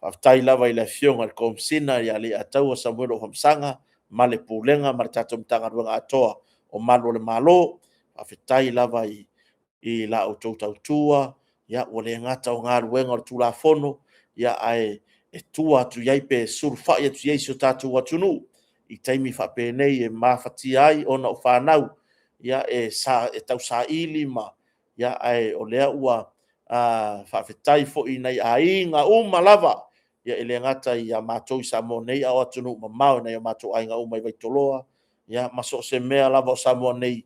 Faafetai lava i le Afioga i le Komesina ia Leiataua Samuelu Afamasaga ma le Pulega ma le tatou Matagaluega atoa o Malu o le Malo. Faafetai lava i la outou tautua, ia ua le gata o galuega o le Tulafono, ia ae e tua atu i ai pe sulufai atu i ai si o tatou atunuu i taimi faapenei e mafatia ai ona o fanau, ia e tausaili ma, ia ae o lea ua faafetai foi i nai aiga uma lava, ia e le gata ia matou i Samoa nei, a o atunuu mamao i nai o matou aiga uma i Vaitoloa, ia ma so o se mea lava o Samoa nei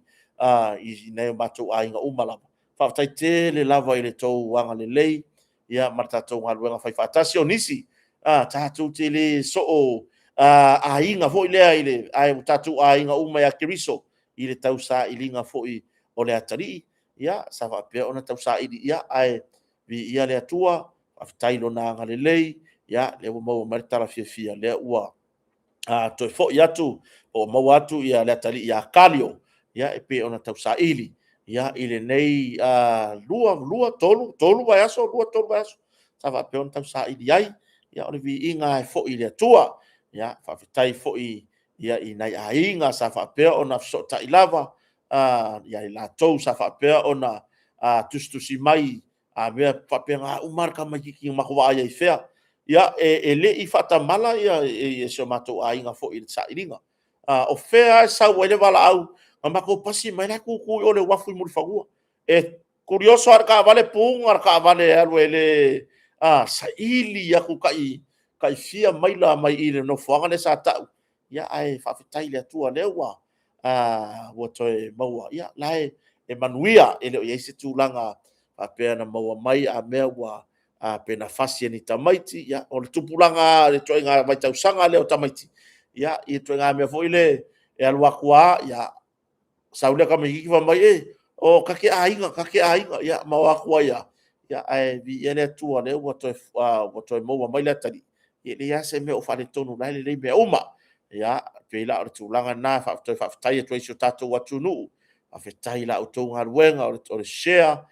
i nai o matou aiga uma lava. Faafetai tele lava i le tou agalelei ia ma le tatou galuega faifaatasi. O nisi, tatou te le soo aiga foi lea ae ua tatou aiga uma ia Keriso i le tausailiga foi o le atalii, ia sa faapea ona tausaili, ia ae viia le Atua, faafetai i lona agalelei, ia lea ua maua mai le tala fiafia, lea ua toe foi atu po o maua atu ia le atalii ia Kalio, ia e pei ona tausaili ia i lenei 2, 3 vaiaso, 2, 3 vaiaso sa faapea ona tausaili ai. Ia o le viiga e foi i le Atua. Ia faafetai foi i nai aiga sa faapea ona fesootai lava ia i latou sa faapea ona tusitusi mai a mea faapena uma le tamaitiiti na matou vaai ai i fea. Ia, e le i faatamala si o matou aiga foi i le sailiga. O fea lava e sau ai le valaau, na matou pasi mai la e tutu i o i le uafu i Mulifanua. E tulioso lava le taavale puna le taavale e alu e le saili atu tai fia maila mai i le nofoaga lea sa tau. Ia ae faafetai i le Atua o lea ua toe maua. Ia, la e e manuia, e le o i ai se tulaga faapea na maua mai a mea ua pe na fasi e ni tamaiti. Ia, o le tupulaga o le ituaiga vaitausaga lea o tamaiti, ia, i ituaiga mea foi lea e alu atu lava, ia, sau le tamaitiiti fai mai, e, o ta te aiga, ta te aiga, ia ma o atu ai lava, ae viia le Atua o lea ua toe maua mai le atalii, ia e leai lava se mea o faaletonu, o la e lelei mea uma. Ia, e pei la o le tulaga lena e toe faafetai atu ai i si o tatou atunuu, faafetai i la outou galuega o le share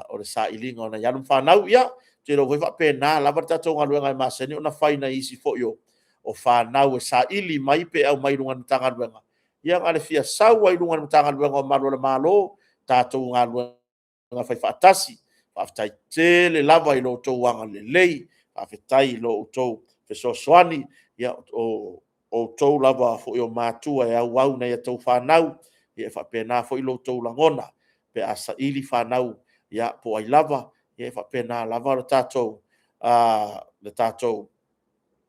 o le sailiga o nai alo ma fanau. Ia, ou te iloa foi e faapena lava le tatou galuega e masani ona fai i nai isi foi o fanau e saili mai pe aumai i luga i le Matagaluega. Ia na o le fia sau lava i luga o le Matagaluega o Malu o le Malo, tatou galuega faifaatasi. Faafetai tele lava i lo outou agalelei, faafetai i lo outou fesoasoani. Ia, o outou lava foi o matua e auau i a outou fanau, e faapena foi lo outou lagona pe a saili fanau, ia po o ai lava, ia e faapena lava le tatou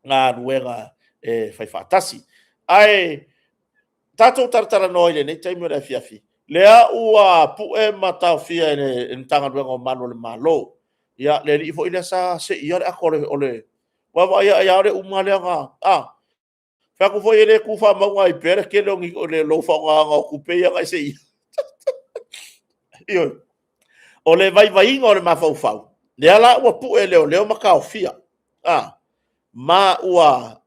galuega e faifaatasi. Ae tatou talatalanoa i lenei taimi o le afiafi, lea ua pue ma taofia e le Matagaluega o Malu o le Malo le alii foi lea sa seia le ato o le… Aua vaai ai lava o le uma lea na… a? Fai atu foi e le tu faamauina ai pea le tele o lou faaaogaina o tupe ia na e seia. Ioe. O le vaivaiga o le mafaufau, lea la ua pue e leoleo ma taofia, ma ua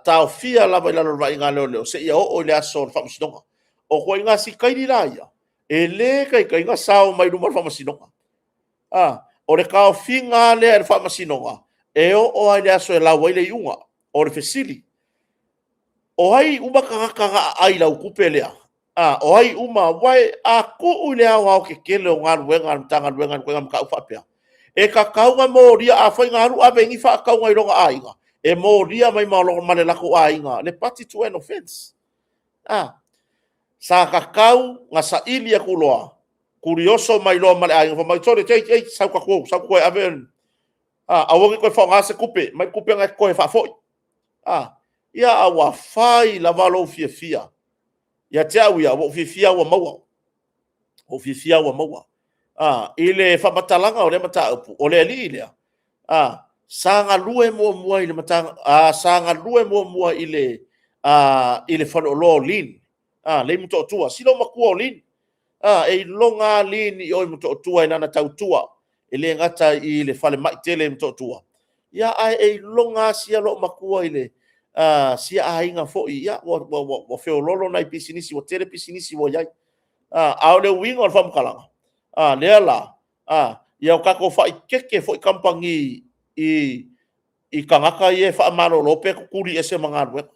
taofia lava i lalo o le vaaiga a leoleo seia oo i le aso o le faamasinoga. O ituaiga sikaili la ia, e le taitai ona sao mai luma o le faamasinoga. O le taofiga lava lea e le faamasinoga, e oo lava i le aso e lau ai le iuga. O le fesili; o ai uma tagata na aai i lau tupe lea? O ai uma? Aua a tuu i le aoaotetele o galuega a le Matagaluega i ituaiga mataupu faapea, e tatau ona molia, afai na alu ave ai ni faatauga i lona aiga, e molia mai ma le latou aiga le party to an offense. Sa tatau ona saili atu loa, tulioso mai loa ma le aiga fai mai, sole, se i sau ta o e ave, aua ne i toe faaaogaina se tupe, aumai le tupe na e totoe e faafoi. Ia, a ua fai lava lou fiafia. Ia te au ia, ua ou fiafia lava ua maua, ua ou fiafia lava ua maua. I le faamatalaga o lea mataupu, o le alii lea, sa galue muamua i le faleoloa o Lin, lea e i Motootua. Si loomatua o Lin, e iloga lava Lin i o i Motootua i lana tautua, e le gata i le falemai tele i Motootua, ae iloga lava sia loomatua i si aiga foi, ia ua feoloolo nai pisinisi, ua tele pisinisi ua i ai. A o le uiga o le faamatalaga, lea la, ia tatou faaeteete foi kamupani i tagata ia e faamalolo pe tutuli ese ma galuega.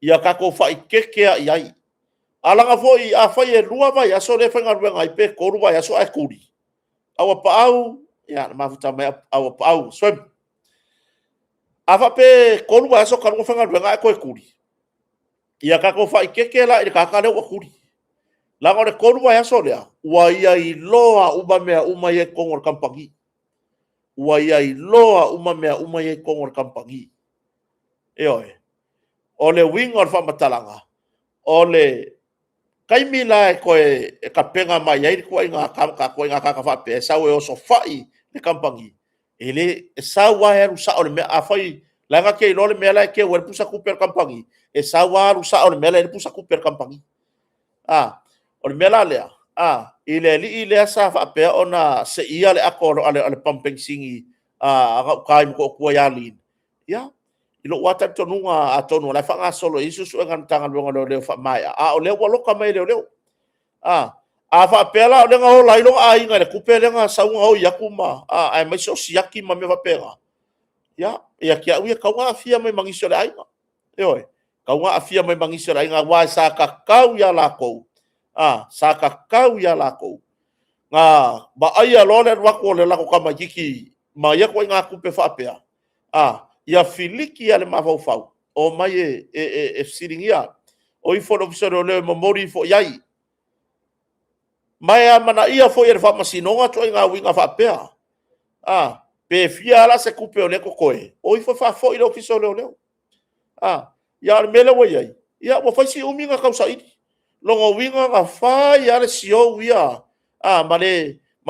Ia tatou faaeteete lava i ai. Ae leaga foi afai e 2 vaiaso lea e faigaluega ai pe 3 vaiaso ae tuli, a ua paau, ia na mafuta mai lava ua paau, swamp. A faapea e 3 vaiaso talu ona faigaluega ae toe tuli, ia tatou faaeteete la i le tagata lea ua tuli, leaga o le 3 vaiaso lea, ua ia iloa uma mea uma ia i totonu o le kamupani. Ua ia iloa uma mea uma ia i totonu o le kamupani. Ioe. O le uiga o le faamatalaga, o le taimi la e toe tapena mai ai le ituaiga tagata faapea e sau e osofai le kamupani, e sau lava e alu sao i le mea. Afai o la e na te iloa le mea la e teu ai le pusa tupe a le kamupani, e sau lava alu sao i le mea la e i ai le pusa tupe a le kamupani. O le mea la lea, i le alii lea sa faapea ona seia le ato a le pamu penisini a gauta i Motootua ia Lin, ia, i lou lava talitonuga atonu o la e faagasolo i ai suesuega a le Matagaluega o Leoleo e faamaea, a o lea ua loka mai e leoleo. A faapea la o lea na ola ai lona aiga i le tupe lea na sau gaoi atu aemaise o siaki ma mea faapena, ia, ia te au ia, e tatau ona aafia mai ma nisi o le aiga. Ioe. E tatau ona aafia mai ma nisi o le aiga, aua sa tatau ia latou, sa tatau ia latou ona vaaia loa le alu atu o le latou tamaitiiti ma ia ituaiga tupe faapea, ia filiki lava i le mafaufau, omai e fesiligia, o ifo i le Ofisa o Leoleo e momoli ifo i ai. Ma e amanaia foi e le Faamasinoga ituaiga uiga faapea, pe fia lava la se tupe o lea e totoe, o ifo e faafoi i le Ofisa o Leoleo. A o le mea lea ua i ai, ua fai si umi ona tausaili. Lona uiga na fai lava le siou ia ma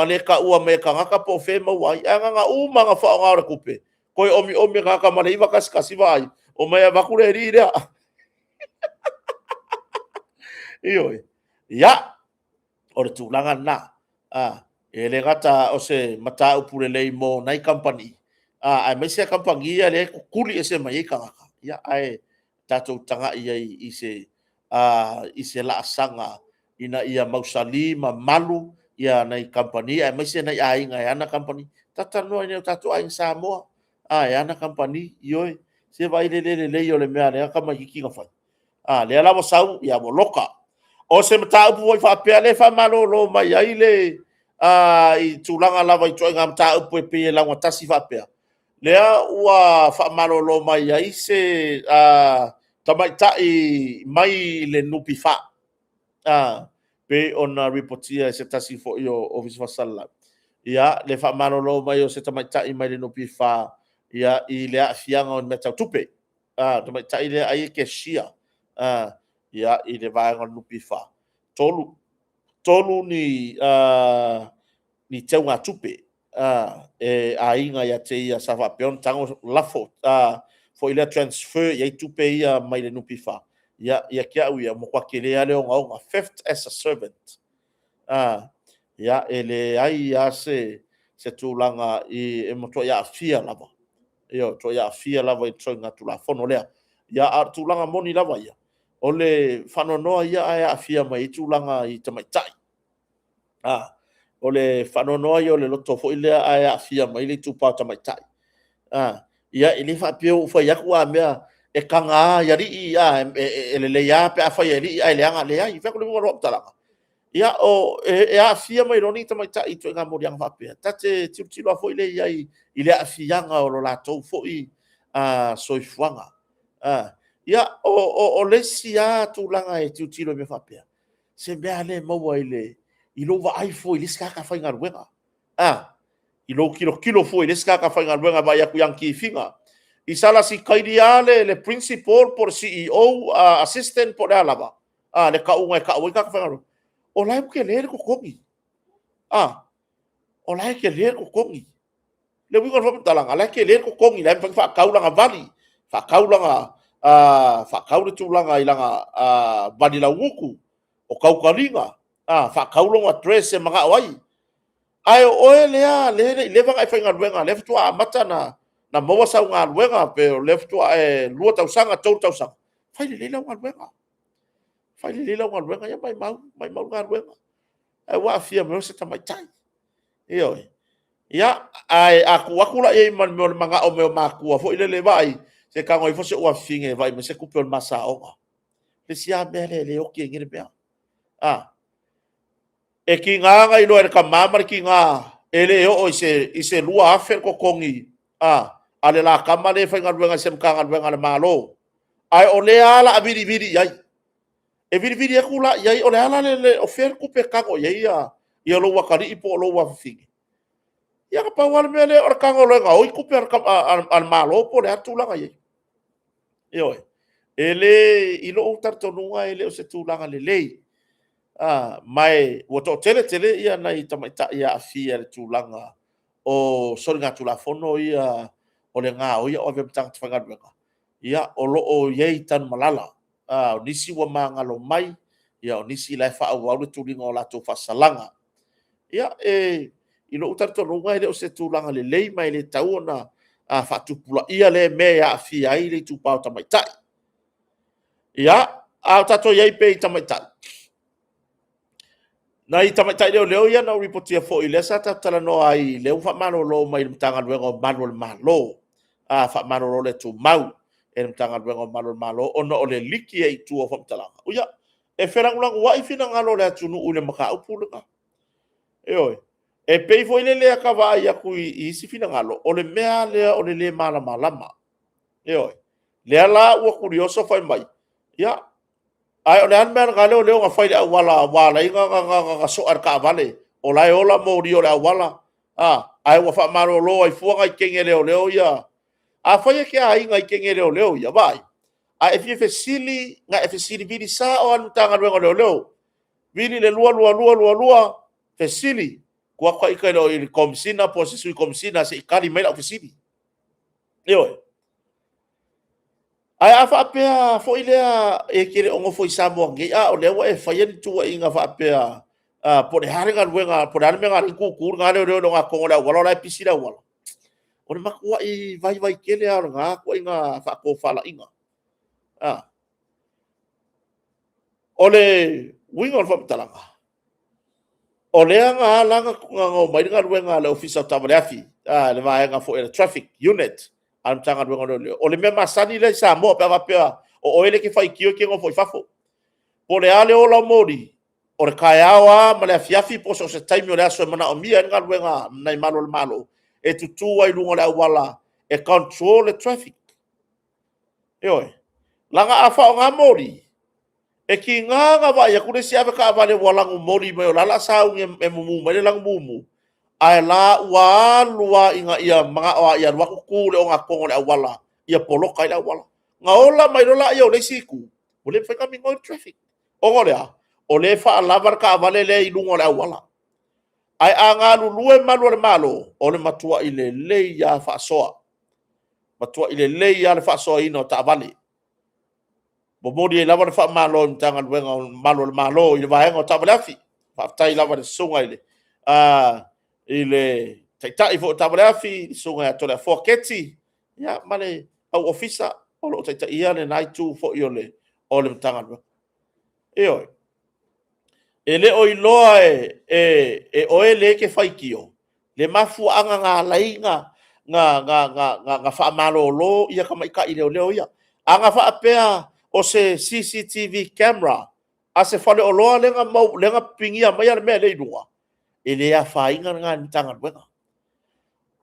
le taua mai e tagata po o fea e maua ai. Ae na ona uma lava ona faaaoga o le tupe, toe omiomi le tagata ma le 911 vaai, omai e avatu le alii lea. Ioe. Ia, o le tulaga lena. E le gata o se mataupu lelei mo nai kamupani, aemaise kamupani ia lea e tutuli ese mai ai tagata, ae tatou tagai i ai i se laasaga ina ia mausali ma malu nai kamupani aemaise nai aiga e ana kamupani. Talatalanoa i nai o tatou aiga Samoa e ana kamupani, ioe, se vaai i le lelei o le mea a lea tamaitiiti na fai? A lea la ua sau ua loka. O se mataupu foi faapea lea e faamalolo mai ai le i tulaga lava i ituaiga mataupu e pei e laugatasi faapea, lea ua faamalolo mai ai se tamaitai mai le NPF, pei ona ripotia e se tasi foi o Ofisa Faasalalau le faamalolo mai o se tamaitai mai le NPF i le aafiaga o mea tau tupe. O le tamaitai lea ai e cashier i le vaega o le NPF. 3 ni teugatupe e aiga ia te ia sa faapea ona tago lafo foi lea transfer i ai tupe ia mai le NPF. Ia te au ia, ua matua tele lava le ogaoga, theft as a servant. Ia, e leai lava se tulaga e matuai aafia lava, ioe, matuai aafia lava i le solitulafono lea. A o le tulaga moni lava ia, o le faanoanoa ia ae aafia mai ai tulaga i tamaitai. O le faanoanoa ia o le loto foi lea ae aafia mai ai le itupa o tamaitai. Ia e le faapea ua ou fai atu a mea e taga lava i alii, e lelei lava pe a fai e alii ae leaga. Leai. Ou fai atu le uiga o lau faamatalaga, ia e aafia mai loa ni tamaitai i ituaiga moliaga faapea, ta te tilotilo lava foi lea i ai i le aafiaga o lo latou foi soifuaga. Ia, o le isi lava tulaga e tilotilo i mea faapea, se mea lava lea e maua i lou vaai fua i le isi tagata faigaluega, i lou tilotilo fua i le isi tagata faigaluega e vaai atu i ana tifiga. I sala sitaili lava le Principal po o le CEO, Assistant po o le a lava le tauga e tau ai tagata faigaluega, o la e tele le totogi. O la e tele le totogi. O le uiga o le faamatalaga, o la e tele le totogi, o la e mafai ona faatau lana vali, faatau le tulaga i lana vali lauutu, o tautaliga, faatau lona dress e manao ai. Ae o oe lea e le i leva ona e faigaluega, o lea faatoa amata ona maua sau galuega, pe o lea faatoa 2 tausaga, 3 tausaga, fai lelei lau galuega. Fai lelei lau galuega, ia maumau le galuega, ae ua aafia mai loa se tamaitai. Ioe. Ia, ae a tuu atu la i ai ma le mea o le manao mai o matua foi lele, vaai, se tago ifo si ou afafine e vaai mai se tupe o le ma saoga. O le isi lava mea lea e le oti ai nei mea. E tiga ona iloa e le tama ma le tina e le oo i se $2,000 le totogi a le la tama lea e faigaluega i se Matagaluega a le Malo, a o lea lava o le a vilivili i ai. E vilivili atu la i ai, o fea le tupe e tago i ai lou atalii po o lou afafine? Ia na pau lava le mea lea o le tago loa e gaoi tupe a le Malo po o le a le tulaga e i ai. Ioe. I lou talitonuga e le o se tulaga lelei, ma ua toatele tele nai tamaitai e aafia i le tulaga o soligatulafono ia o le gaoi o avea ma tagata faigaluega, ia, o lo o i ai i Tanumalala. O nisi ua magalo mai, o nisi o la e faaauau le tuliga o latou faasalaga. Ia, i lou talitonuga e le o se tulaga lelei ma e le tatau ona faatupulaia lea mea e aafia ai le itupa o tamaitai. Ia, a o tatou i ai pea i tamaitai, nai tamaitai leoleo ia na ou lipotia foi lea sa tatou talanoa ai, lea ua faamalolo mai le Matagaluega o Malu o le Malo, faamalolo le tumau e le Matagaluega o Malu o le Malo ona o le liki ai i tua o faamatalaga. Ia, e felanulanuai finagalo o le atunuu i le mataupu lena. Ioe. E pei foi lele a ta vaai atu i isi finagalo, o le mea lava lea o le le malamalama. Ioe. Lea la ua tulioso fai mai, ia, ae o le a le mea na leoleo na fai i le auala ua ala ai ona soa e le taavale, o la e ola moli o le auala, ae ua faamalolo ai fua nai teine leoleo ia. Afai e te aiga i teine leoleo ia, vaai, A e fia fesili, na e fesili vili sao lava i le Matagaluega o Leoleo. Vili le 22222, fesili, tuu atu ita i le Komesina po o se Sui Komesina se i tali mai lau fesili. Ioe. Ae a faapea foi lea e te le o nofo i Samoa nei, a o lea ua e faia le tuuaiga faapea, po o le a le galuega, po o le a le mea na ala ai ona tutu lena leoleo i le ogatotonu o le auala o la e pisi le auala. O le matuai vaivai tele lava o lena ituaiga faatofalaiga. O le uiga o le faamatalaga, o lea na ala ona omai le galuega a le Ofisa o Taavale Afi, le vaega foi o le Traffic Unit a le Matagaluega o Leoleo. O le mea masani lea i Samoa pe a faapea o oe lea e te faitio e te nofo i fafo. Po o le a le ola o moli, o le taeao lava ma le afiafi po o so o se taimi o le aso e manaomia ai le galuega a nai malu o le Malo, e tutu ai i luga o le auala e control le traffic. Ioe. Leaga a faaaoga moli, e tiga ona vaai atu le isi ave taavale ua lanumoli mai o la o le a sauni e mumu mai le lanu mumu, ae o la ua alu lava ina ia manao lava ia alu atu tu i le ogatotonu o le auala ia poloka ai le auala. Ona ola mai loa lea o le isi itu, ua le mafai ona migoi le traffic. Ona o le a? O lea e faalava le taavale lea i luga o le auala. Ae a galulue malu o le Malo, o le matuai lelei lava faasoa, matuai lelei lava le faasoaina o taavale. Momoli ai lava le faamalo i le Matagaluega o Malu o le Malo i le vaega o taavale afi. Faafetai lava i le susuga i le Taitai foi o taavale afi, le Susuga ia Toleafoa Keti, ia ma le au Ofisa o lo o taitaia lena itu foi o le Matagaluega. Ioe. E le o iloa e oe lea e te faitio le mafuaaga na ala ai ona faamalolo tamaitai leoleo ia. A na faapea o se CCTV camera a se faleoloa lea na pipigia maia le mea lea i luga, e le afaina lena i le Matagaluega.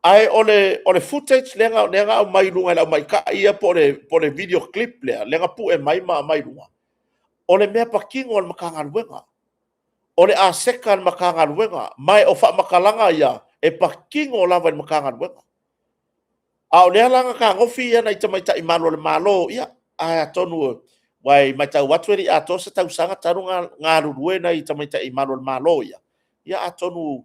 Ae o le footage lea na aumai i luga e le au matai ia po o le video clip lea na pue mai ma aumai i luga, o le mea patino a le Matagaluega. O le aseta a le Matagaluega, ma o faamatalaga ia, e patino lava i le Matagaluega. A o lea la na fetagofi nai tamaitai malu o le Malo, ia atonu aua e matau atu e le i atoa se tausaga talu ona galulue nai tamaitai malu o le Malo ia, ia atonu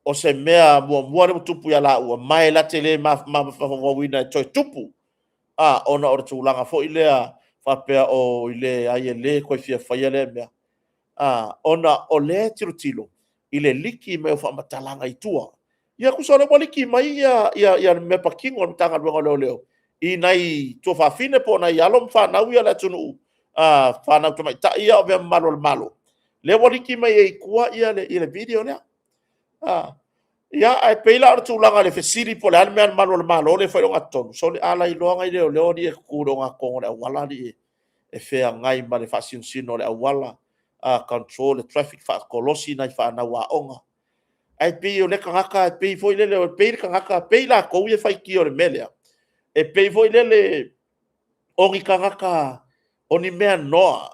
o se mea muamua lea ua tupu ia laua, ma e na te le mafaufauina e toe tupu, ona o le tulaga foi lea faapea, oi leai e le toe fia faia lea mea, ona o lea e tilotilo i le liki mai o faamatalaga i tua. Ia tusa o lea ua liki mai le mea patino a le Matagaluega o Leoleo i nai tuafafine po o nai alo ma fanau ia a le atunuu, fanau tamaitai ia o avea ma malu o le Malo, lea ua liki mai ai i tua le video lea. Ia, ae pei la o le tulaga i le fesili po o le a le mea a le malu o le Malo lea e fai i le ogatotonu, sole, a lailoa nai leoleo alii e tutu i le ogatotonu o le auala alii e feagai ma le faasinosino o le auala, control le traffic, faakolosi nai fanau aoga. Ae pei o lea tagata e pei foi lele, e pei le tagata, e pei latou ia e faitio i le mea lea, e pei foi lele o ni tagata o ni mea noa,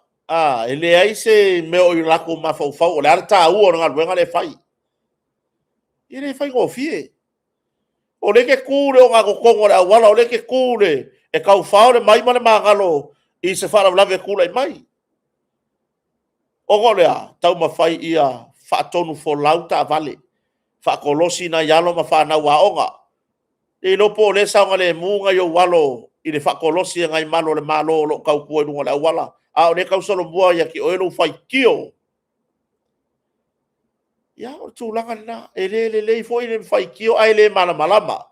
e leai se mea o i o latou mafaufau o le a le taua o le galuega lea e fai. E le faigofie. O lea e te tu i le ogatotonu o le auala, o lea e te tu e taufao le mai ma le magalo i se faalavelave e tulai mai. Ona o le a? Taumafai ia faatonufolau taavale, faakolosi nai alo ma fanau aoga. Le iloa po o lea e saogalemu nai ou alo i le faakolosi e nai malu o le Malo o lo o tautua i luga o le auala, a o lea e tausolomua ia te oe lou faitio. Ia, o le tulaga lena. E le lelei foi le faitio ae le malamalama.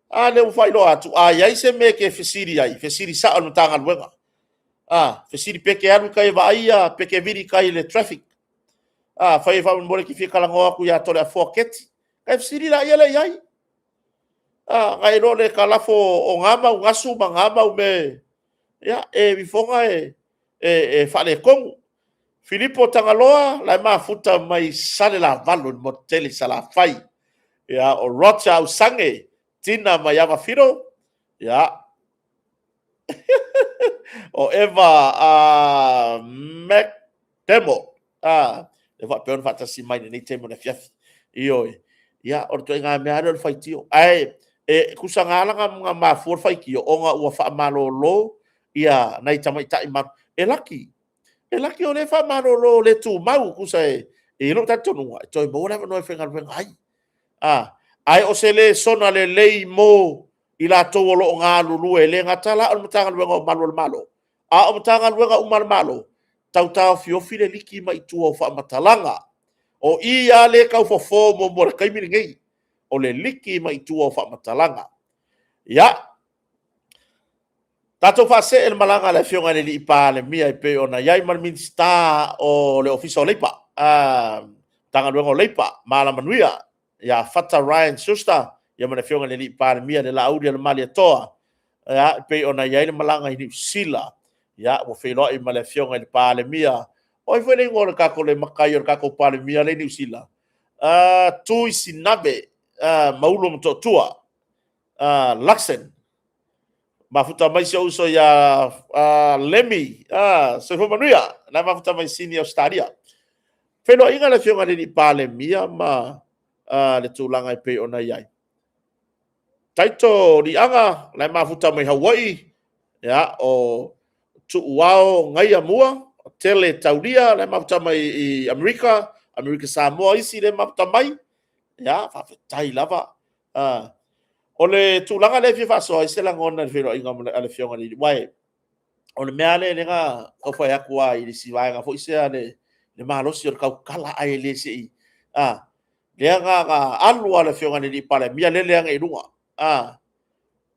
A lea ua faailoa atu, a i ai se mea e te fesili ai, fesili sao i le Matagaluega. Fesili pe te alu i tai e vaai pe te vili i tai i le traffic. Afai faamolemole e te fia talanoa atu ia Toleafoa Keti, ona e fesili laia lea i ai. Ona e iloa lea e ta lafo o na mau gasu ma na mau mea, ia, e alu ifoga e faaletonu. Filipo Tagaloa, o la e mafuta mai Salelavalu i le motu tele i Salafai. Ia, o Roger Ausage Tina ma Iava Filo, ia, o Eva McDemo, lea faapea ona faatasi mai i lenei taimi o le afiafi. Ioe. Ia, o le ituaiga mea lava lea o le faitio. Ae E tusa na ala na mafua le faitio ona ua faamalolo ia nai tamaitai ma e laki. E laki o lea e faamalolo le tumau, tusa e i ai lou talitonuga, e toe maua le avanoa e faigaluega ai. Ae o se lesona lelei mo i latou o lo o galulue, e le gata la o le Matagaluega o Malu o le Malo, a o Matagaluega uma a le Malo, tau taofiofi le liki mai tua o faamatalaga. O i lava lea e tau fofo muamua i le taimi lenei, o le liki mai tua o faamatalaga. Ia, tatou faasee i le malaga a le Afioga i le Palemia e pei ona i ai ma le Minisita o le Ofisa o Leipa, Matagaluega o Leipa ma Alamanuia ia Fata Ryan Schuster ma le Afioga i le Palemia le Laaulialemalietoa, e pei ona i ai le malaga i Niu Sila. Ia, ua feiloai ma le Afioga i le Palemia. O ai foi le igoa o le tatou le matai o le tatou Palemia lea e i Niu Sila? Tui Sinave Maulu Motootua Luxon. Mafuta mai si ou uso ia Lemi, soifua manuia, o la e mafuta mai Sini Ausetalia. Feiloaiga le Afioga i le Palemia ma le tulaga e pei ona i ai. Taito Liaga, o la e mafuta mai Hawaii, ia, o Tuuao Naiamua, Tele Taulia, o la e mafuta mai i Amerika, Amerika Samoa isi lea e mafuta mai. Ia, faafetai lava. O le tulaga lea e fia faasoa ai se lagona i le feiloaiga a le Afioga i le... aua o le mea lava lea na tau fai atu lava i le isi vaega foi sea le malosi o le tautala ae le se i... lea na alu lava le Afioga i le Palemia lele ane i luga,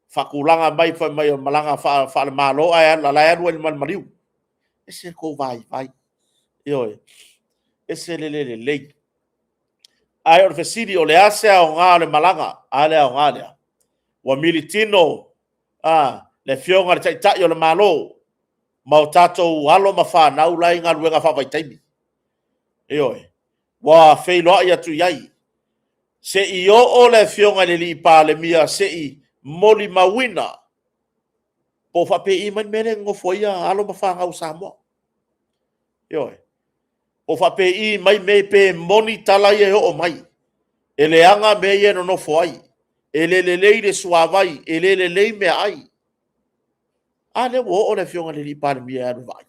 faatulaga mai fai mai o le malaga faale-Malo ae o la e alu ai ma le maliu. E ese le tou vaivai, ioe, ese le le lelei. Ae o le fesili, o le a se aoga o le malaga? A le aoga lea? Ua militino le Afioga i le Taitai o le Malo ma o tatou alo ma fanau la e i galuega faavaitaimi. Ioe. Ua feiloai atu i ai, se i oo le Afioga i le Palemia se i molimauina po o faapei mai le mea lea e nonofo ai alo ma fanau a Samoa. Ioe. Po o faapei mai mea pe moni tala ia e oo mai, e leaga mea ia e nonofo ai, e le lelei le suavai, e le lelei meaai. A lea ua oo le Afioga i le Palemia e alu e vaai,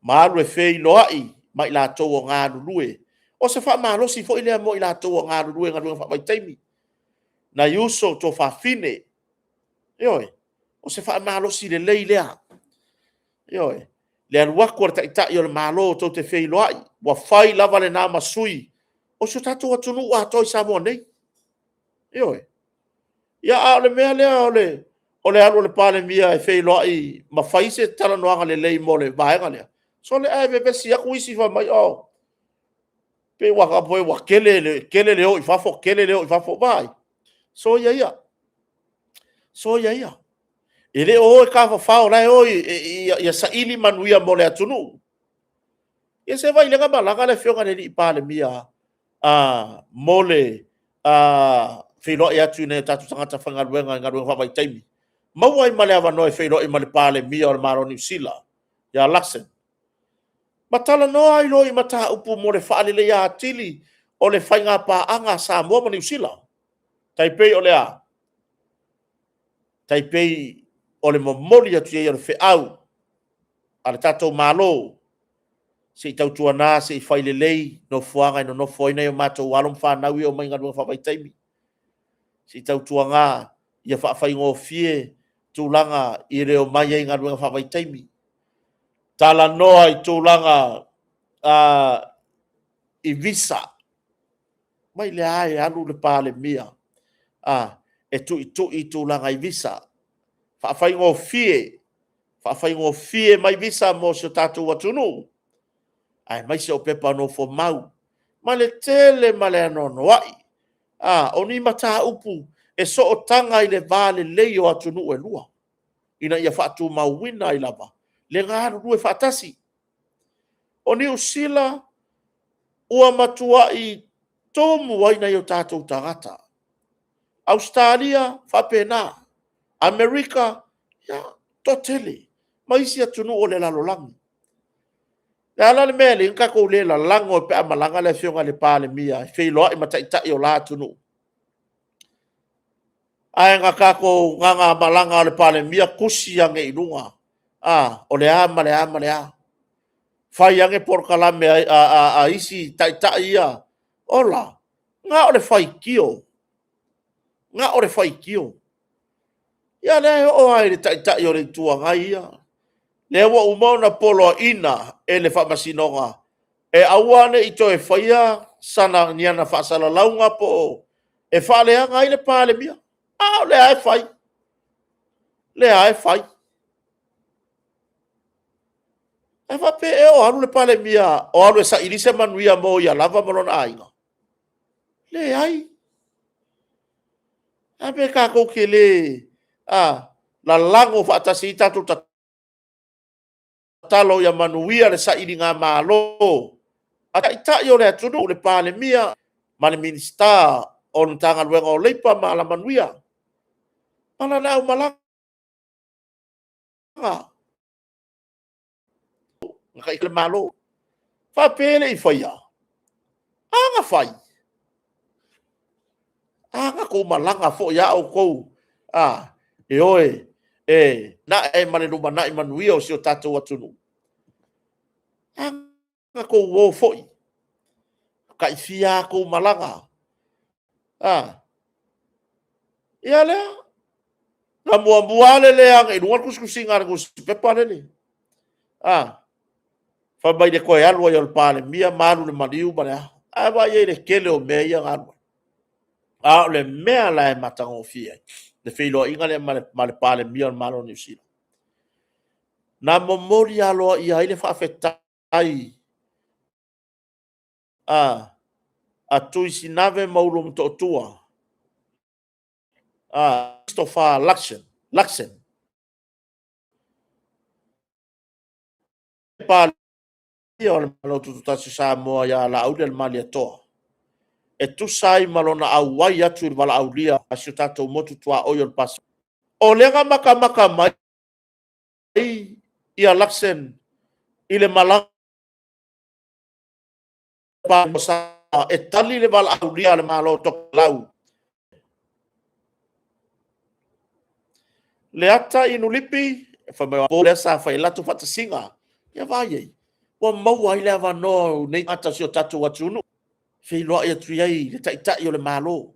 ma alu e feiloai ma i latou o galulue. O se faamalosi foi lea mo i latou o galulue i galuega faavaitaimi, nai uso, tuafafine, ioe, o se faamalosi lelei lea. Ioe. Le alu atu o le Taitai o le Malo tou te feiloai, ua fai lava lena ma sui o si o tatou atunuu atoa i Samoa nei. Ioe. Ia, a o le mea lea o le alu o le Palemia e feiloai ma fai se talanoaga lelei mo le vaega lea, sole ae vevesi atu isi fai mai, oh, pei ua tele le o i fafo, tele le o i fafo. Vaai, soia ia, soia ia. E le o o e tafafao o la e o ia saili manuia mo le atunuu. Ia se i vaai o lea na malaga le Afioga i le Palemia mo le feiloai atu i nai o tatou tagata faigaluega i galuega faavaitaimi, maua ai ma le avanoa e feiloai ma le Palemia o le Malo o Niu Sila ia Luxon, ma talanoa ai loa i mataupu mo le faaleleia atili o le faiga paaga a Samoa ma Niu Sila. Tai pei o le a? Tai pei o le momoli atu i ai o le feau a le tatou Malo, se i tautuana se i fai lelei nofoaga e nonofo ai nai o matou alo ma fanau ia e omai i galuega faavaitaimi, se i tautuana ia faafaigofie tulaga i le omai ai i galuega faavaitaimi. Talanoa i tulaga i visa, mai lea e alu le Palemia e tuitui i tulaga i visa, faafaigofie, faafaigofie mai visa mo si o tatou atunuu, aemaise o pepa nofomau, ma le tele ma le anoanoai o ni mataupu e sootaga i le va lelei o atunuu e lua, ina ia faatumauina ai lava le galulue faatasi. O Niu Sila ua matuai tumu ai nai o tatou tagata. Ausetalia, faapena. Amerika, ia, toatele, ma isi atunuu o le lalolagi. O le a la le mea e ala ai ona tatou le lalago pe a malaga le Afioga i le Palemia e feiloai ma taitai o la atunuu? Ae na tatou gagamalaga o le Palemia tusi ane i luga, a, o le a ma le a ma le a. Fai ane polokalame a isi taitai ia. Ola, na o le faitio, na o le faitio. Ia lea e oo lava i le Taitai o le Itu Agai ia, lea ua uma ona poloaiina e le Faamasinoga e aua ne i toe faia ni ana faasalalauga po o e faaleaga ai le Palemia. A o lea lava e fai, o lea lava e fai. A faapea ea o alu le Palemia o alu e saili se manuia mo ia lava ma lona aiga? Leai. Ae a pe tatou te le lalago faatasi ai tatou tatalo ia manuia le sailigamalo a Taitai o le atunuu, le Palemia ma le Minisita o le Matagaluega o Leipa ma Alamanuia ma lana aumalaga. Le Malo. Faapea e le i faia? A na fai. A na outou malaga foi lava outou e o e atinae ma le lumanai manuia o si o tatou atunuu. A na outou o foi, tai fia a outou malaga. Ia lea, na muamua lava lele aga i luga le tusitusiga a le nusipepa lele, fai mai i le toe alu ai o le Palemia ma alu i le maliu ma le a. A vaai i ai i le tele o mea ia na alu ai? A o le mea la e matagofie ai le feiloaiga lea ma le Palemia o le Malo o Niu Sila, na momoli aloaia ai le faafetai a Tui Sinave ma Ulumotootua, Christopher Luxon, Palemia o le Malo Tutoatasi o Samoa ia Laaulialemalietoa, e tusa ai ma lona auai atu i le valaaulia a si o tatou motu tuaoi o le Pasefika. O lea na matamata mai ia Luxon i le malaga e tali le valaaulia a le Malo o Tokelau. Leata Inu Lipi, fai mai o lea sa fai ai le latou faatasiga. Ia vaai i ai, ua maua ai le avanoa o nei tagata o si o tatou atunuu, feiloai atu i ai i le Taitai o le Malo.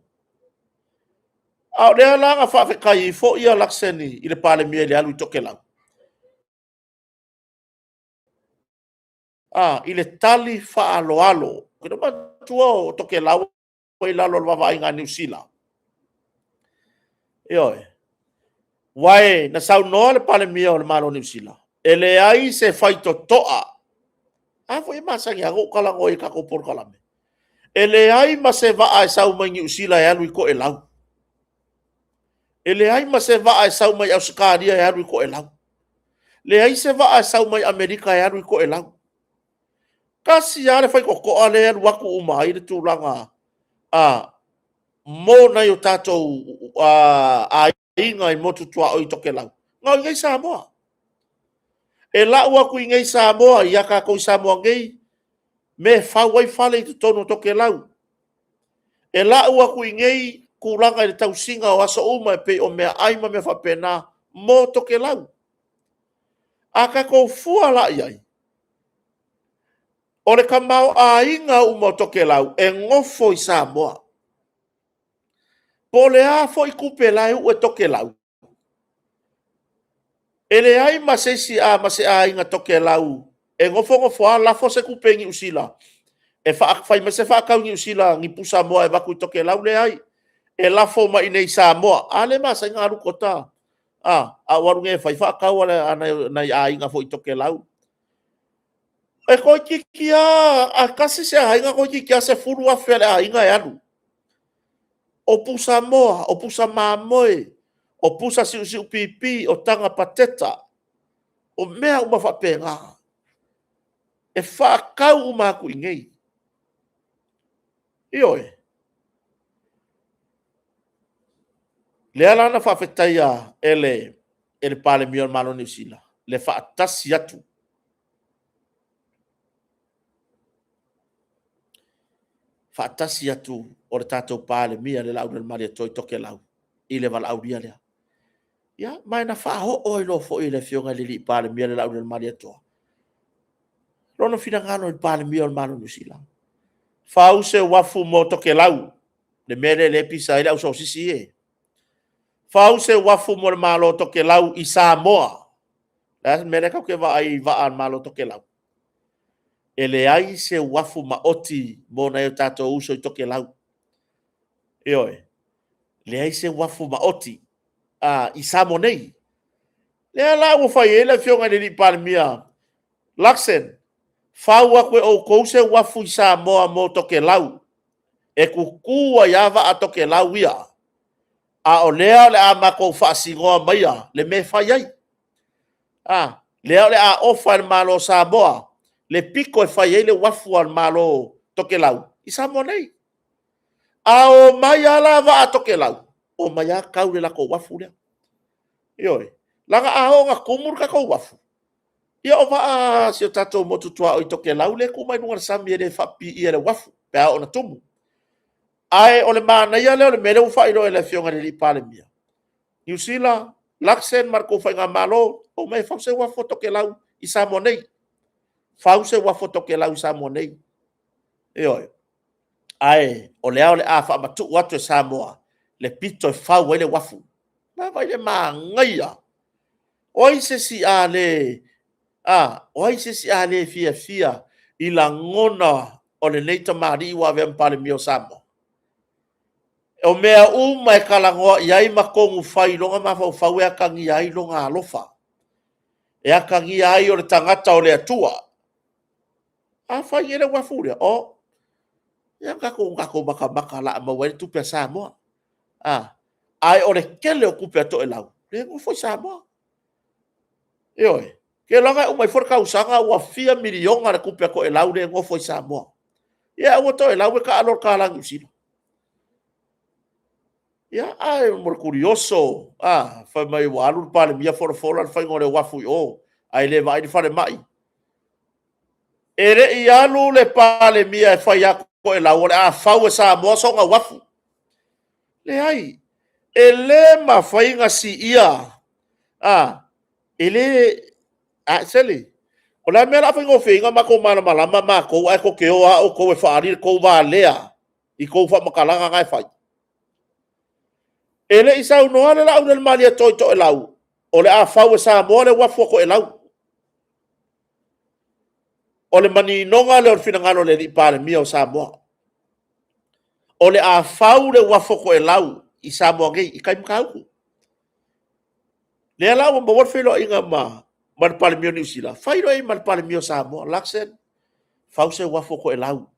A o lea la na faafetai ai foi Luxon i le Palemia i le alu i Tokelau, i le tali faaaloalo. Ou te manatua o Tokelau e i lalo o le vaavaaiga a Niu Sila. Ioe. Aua na saunoa le Palemia o le Malo o Niu Sila, e leai se faitotoa. A foi e masani lava ona ou talanoa i tatou polokalame. E leai ma se vaa e sau mai Niu Sila e alu i Toelau. E leai ma se vaa e sau mai Ausetalia e alu i Toelau. Leai se vaa e sau mai Amerika e alu i Toelau. Tasi lava le faitotoa lea e alu atu uma ai le tulaga mo nai o tatou aiga i motu tuaoi i Tokelau, na o i inei i Samoa. E lau atu i inei i Samoa ia tatou i Samoa nei, mea e fau ai fale i totonu o Tokelau. E lau atu i inei tulaga i le tausiga o aso uma e pei o meaai ma mea faapena mo Tokelau. A tatou fua la i ai, o le tamaoaiga uma o Tokelau, e nofo i Samoa. Po o le a foi tupe o la e uu e Tokelau, e leai ma se isi ma se aiga Tokelau e nofo nofo lava lafo se tupe i Niu Sila e fai mai se faatau i Niu Sila ni pusamoa e avatu i Tokelau, leai. E lafo mai i inei i Samoa. A lea e masani ona alu Kota, a ou alu nei e fai faatau a nai aiga foi i Tokelau. E toeitiiti lava, a tasi se aiga toeitiiti lava $10,000 a le aiga e alu. O pusamoa, o pusa mamoe, o pusa siusiu pipi, o taga pateta, o mea uma faapena. E faatau uma atu i inei. Ioe. O lea la na faafetaia e le Palemia o le Malo o Niu Sila le faatasi atu, faatasi atu o le tatou Palemia le Laaulialemalietoa i Tokelau. i le valaaulia lea. Ia, ma na faaoo ai loa foi e le Afioga i le Palemia le Laaulialemalietoa lona finagalo i le Palemia o le Malo o Niu Sila, fau se uafu mo Tokelau, le mea lea e pisa ai le au sosisi e. Fau se uafu mo le Malo o Tokelau i Samoa. O le a le mea lea tatou te vaai i vaa a le Malo o Tokelau? E leai se uafu maoti mo nai o tatou uso i Tokelau. Ioe, leai se uafu maoti i Samoa nei. Lea la ua fai ai le Afioga i le Palemia, Luxon, fau atu e outou se uafu i Samoa mo Tokelau, e tutu ai lava vaa Tokelau ia, a o lea o le a matou faasinoa maia le mea e fai ai. Lea o le a ofa e le Malo o Samoa le pito e fai ai le uafu a le Malo o Tokelau i Samoa nei. A omai lava la vaa a Tokelau, omai lava tau i le latou uafu lea. Ioe. Leaga a oo ina tumu le tatou uafu, ia o vaa a si o tatou motu tuaoi i Tokelau lea e tu mai luga o le sami e le faapipiia i le uafu pe a oo ina tumu. Ae o le manaia lea o le mea lea ua faailoa e le Afioga i le Palemia, Niu Sila, Luxon ma le tou faigamalo, omai e fau se uafu a Tokelau i Samoa nei. Fau se uafu a Tokelau i Samoa nei. Ioe. Ae o lea o le a faamatuu atu e Samoa le pito e fau ai le uafu. Vaai i le manaia! O ai se isi a le fiafia i lagona o lenei tamalii ua avea ma Palemia o Samoa? O mea uma e talanoa i ai ma tonu fai i lona mafaufau e atagia ai lona alofa, e atagia ai o le tagata o le Atua. A fai nei le uafu lea, o, ia tatou matamata o le a maua ai tupe a Samoa. Ae o le tele o tupe a Toelau, lea e nofo i Samoa. Ioe. Seiloga e uma ifo le tausaga ua fia miliona le tupe a Toelau lea e nofo i Samoa. Ia aua Toelau e taalo i le tala Niu Sila. Ia, ae mo le curioso, fai mai ua alu le Palemia folafola le faiga o le uafu i o, ae le vaai le falemai. E le i alu le Palemia e fai ia Toelau o le a fau e Samoa sona uafu. Leai, e le mafai ona siia, e le... Seli, o le a le mea o le a faafaigofie ai ona matou malamalama matou ae tou te o lava outou e faaali le tou valea i tou faamatalaga na e fai? E le i saunoa le Laaulialemalietoa i Toelau, o le a fau e Samoa le uafu a Toelau. O le maninoga lea o le finagalo o le Palemia o Samoa. O le a fau le uafu a Toelau i Samoa nei, i tai i Matautu. Lea la ua maua le feiloaiga ma le Palemia o Niu Sila, fai loa i ai ma le Palemia o Samoa, Luxon, fau se uafu a Toelau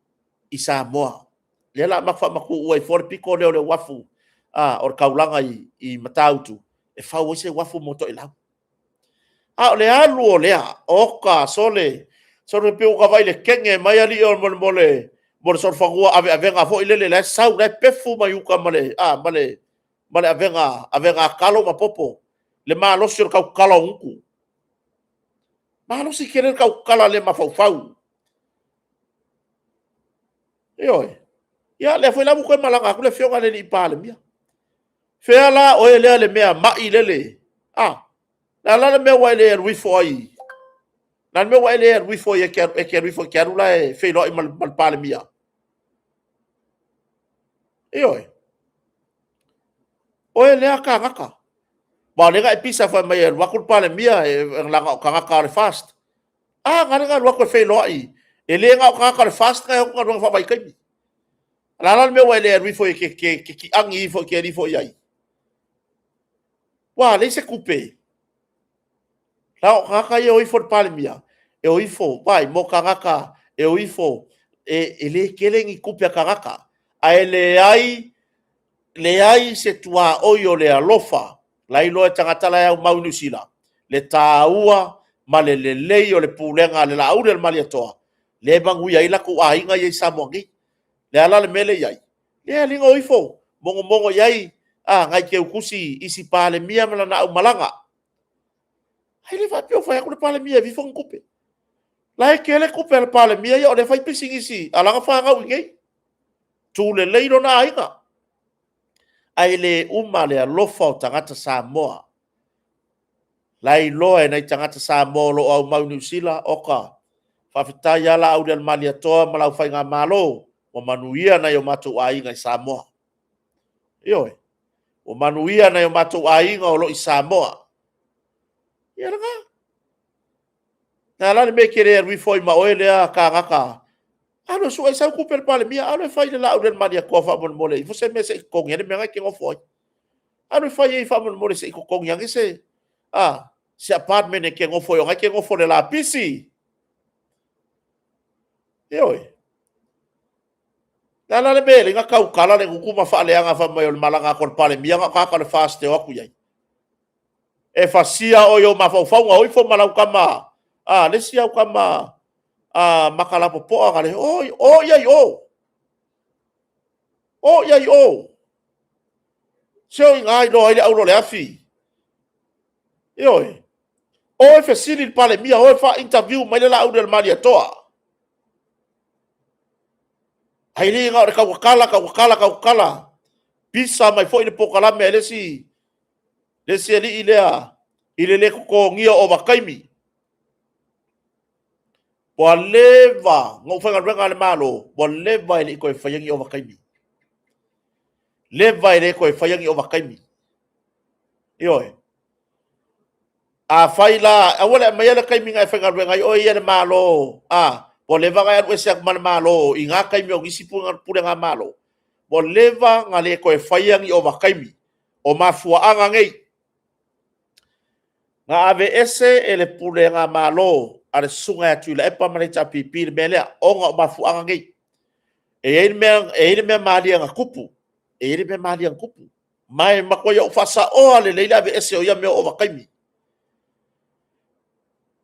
i Samoa. Lea o le a matou faamatuu ai fua le pito lea o le uafu o le taulaga i Matautu e fau ai se uafu mo Toelau. A o le alu o lea, oka sole, sole pei ua ta vaai i le tege mai alii mo le solofanua aveavega foi lele o la e sau, o la e pefu mai uta ma le avega talo ma popo, le malosi o le tautala o gutu. Malosi tele le tautala le mafaufau. Ioe. Ia o lea foi la ua toe malaga atu le Afioga i le Palemia. Fea la oe lea le mea mai lele, a? O le a la le mea ua e le alu ifo ai? O le a le mea ua e le alu ifo ai e te alu ifo e te alu la e feiloai ma le Palemia? Ioe. Oe lea tagata. Aua o lea na e pisa fai mai e alu atu le Palemia leaga o tagata o le FAST. A na ala ona alu atu e feiloai, e le na o tagata o le FAST na e o atu galuega faavaitaimi. O le a la le mea ua e le alu ifo ai e te tiagi ifo e te alu ifo i ai? Ua leai se tupe. Leaga o tagata ia e o ifo i le Palemia, e o ifo, vaai, mo tagata e o ifo, e le tele ni tupe a tagata, ae leai leai se tuaoi o le alofa la e iloa e tagata la e aumau i Niu Sila le taua ma le lelei o le pulega a le Laaulialemalietoa, lea e manuia ai latou aiga ia i Samoa nei. O le a la le mea lea e i ai? Ia e lei o ifo mogomogo i ai nai teutusi isi Palemia ma lana aumalaga. Ae le faapea ua fai atu le Palemia e aveifo ni tupe. La e tele tupe a le Palemia ia o lea e fai pisinisi a lana fanau i inei. Tu lelei lona aiga. Ae le uma le alofa o tagata Samoa. La e iloa e nai tagata Samoa o lo o aumau i Niu Sila, oka, faafetai lava Laaulialemalietoa ma lau faigamalo, ua manuia nai o matou aiga i Samoa. Ioe, ua manuia nai o matou aiga o lo o i Samoa. Ia lena. O le a la le mea e te le alu ifo ai ma oe lea tagata, alu e sue, sau tupe a le Palemia, alu e fai i le Laaulialemalietoa faamolemole ifo se mea se i totogi ai le mea lena e te nofo ai. Alu e fai ai faamolemole se i totogi ane se apartment e te nofo ai o lena e te nofo i le lapisi. Ioe. O le a la le mea e ala ai ona tautala le gutu ma faaleaga fai mai o le malaga atu a le Palemia na o tagata o le FAST e o atu i ai. E fasia oe i ou mafaufauga, o ifo ma lau tama, le isi au tama mata lapopoa, o i ai i o, o i ai i o. Se o i ina e iloa ai le auro o le afi. Ioe. O e fesili i le Palemia, o e faa-interview mai le Laaulialemalietoa. Ae le na o le tautatala, tautatala, tautatala, pisa mai foi le polokalame a le isi alii lea i le le totogia o ovataimi. Ua leva ona ou faigaluega i le Malo, ua leva e le i toe faia ni ovataimi. Leva e le toe faia ni ovataimi. Ioe. Afai la, aua le aumaia le taimi na e faigaluega ai oe ia i le Malo, a, ua leva ona e alu ese atu ma le Malo i na taimi o nisi pulega Malo, ua leva ona le toe faia ni ovataimi. O mafuaaga nei, na aveese e le Pulega Malo a le Susuga ia Tuilaepa ma le HRPP le mea lea, ona o mafuaaga nei. E i ai le mea malie na tupu, e i ai le mea malie na tupu, ma e matuai ou faasaoa lelei le aveese o ia mea o ovataimi.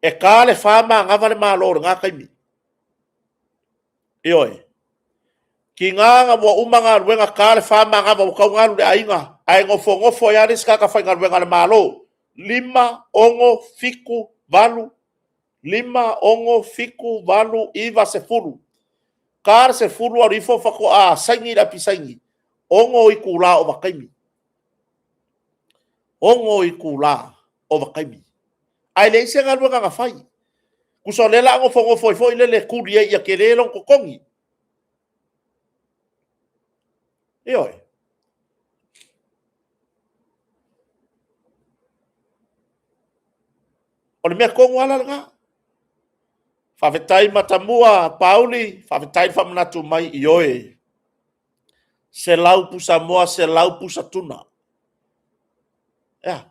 E ta le 4 manava le Malo i lena taimi. Ioe. Tiga ona ua uma galuega ta le 4 manava ua tatau ona alu i le aiga, ae nofonofo ai lava le isi tagata faigaluega a le Malo, 5, 6, 7, 8, 9, 10. Ta le 10 alu ifo faatoa saini le api saini, 6 itula ovataimi, 6 itula ovataimi, ae leai se galuega na fai. Tusa o lea o le a nofonofo ai foi lele e tuli ai ia tele lona totogi. Ioe. O le mea tonu lava la lena. Faafetai Matamua Pauli, faafetai le faamanatu mai, ioe, 100 pusamoa, 100 pusa tuna. E a?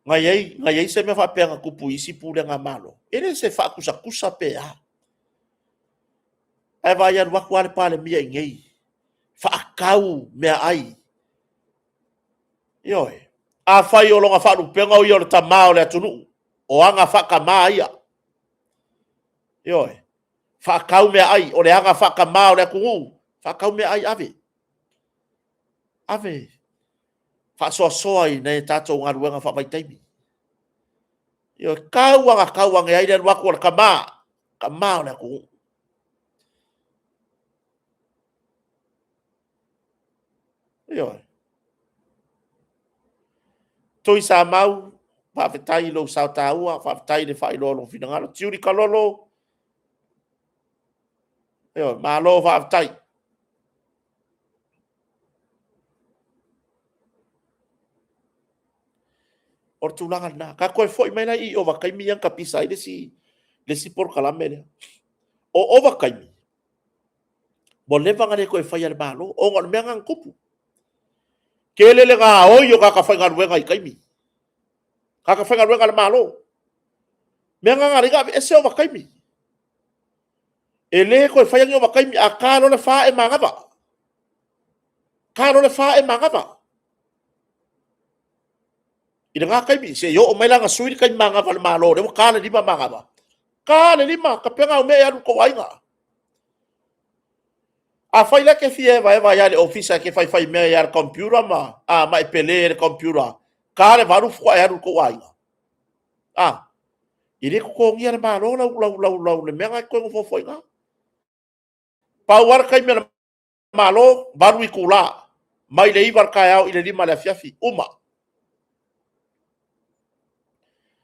Na i ai se mea faapea na tupu i isi pulega Malo? E le se faatusatusa pe a. Ae vaai alu atu lava le Palemia i inei, faatau meaai. Ioe. Afai o lona faalupega o ia o le tama o le atunuu, o aga faatama ia. Ioe. Faatau meaai, o le aga faatama o le atunuu, faatau meaai ave. Ave faasoasoa i nai a tatou galuega faavaitaimi. Ioe, tau lava ina tau ane ai le alu atu a le tama, tama o le atunuu. Ioe. Tuisamau, faafetai i lou sao taua, faafetai i le faailoa o lou finagalo. Tiuli Kalolo, ioe, malo faafetai. O le tulaga lena. Ta toe foi mai la i ovataimi ia na tapisa ai le isi polokalame lea. O ovataimi, ua leva ona le toe faia e le Malo, ona o le mea lena na tupu. Tele le gaoi o tagata faigaluega i taimi, tagata faigaluega a le Malo. O le mea lena na ala ai ona aveese ovataimi. E le toe faia ni ovataimi, a ta loa le 4 e manava. Ta loa le 4 e manava. I lena taimi, seia oo mai la ina sui le taimi manava o le Malo, o lea ua ta le 5 manava. Ta le 5, tapena au mea e alu i le tou aiga. Afai la e te fia evaeva ai lava i le ofisa e te faifai mea ai lava i le computer ma e pele i le computer, ta le 8 faatoa e alu i le tou aiga. A, e le totogia e le Malo le mea lena e te nofonofo ai i ina. Pau lava le taimi a le Malo, 8 itula. Mai le 9 le taeao i le 5 le afiafi, uma.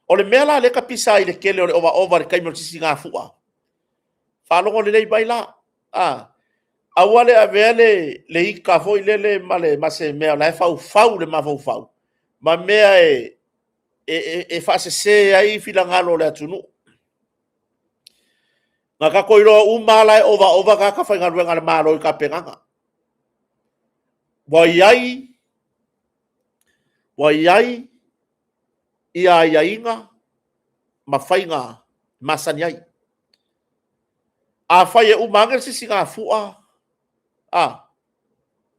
O le mea la lea e tapisa ai i le tele o le ovaova i le taimi o le sisigafua, faalogo lelei mai la, a, aua le avea le ita foi lele ma se mea o la e faufau le mafaufau ma mea e faasese ai finagalo o le atunuu. Na tatou iloa uma lava la e ovaova tagata faigaluega a le Malo i tapenaga. Ua i ai, ua i ai ia aiaiga ma faiga masani ai. Afai e uma ane le sisigafua,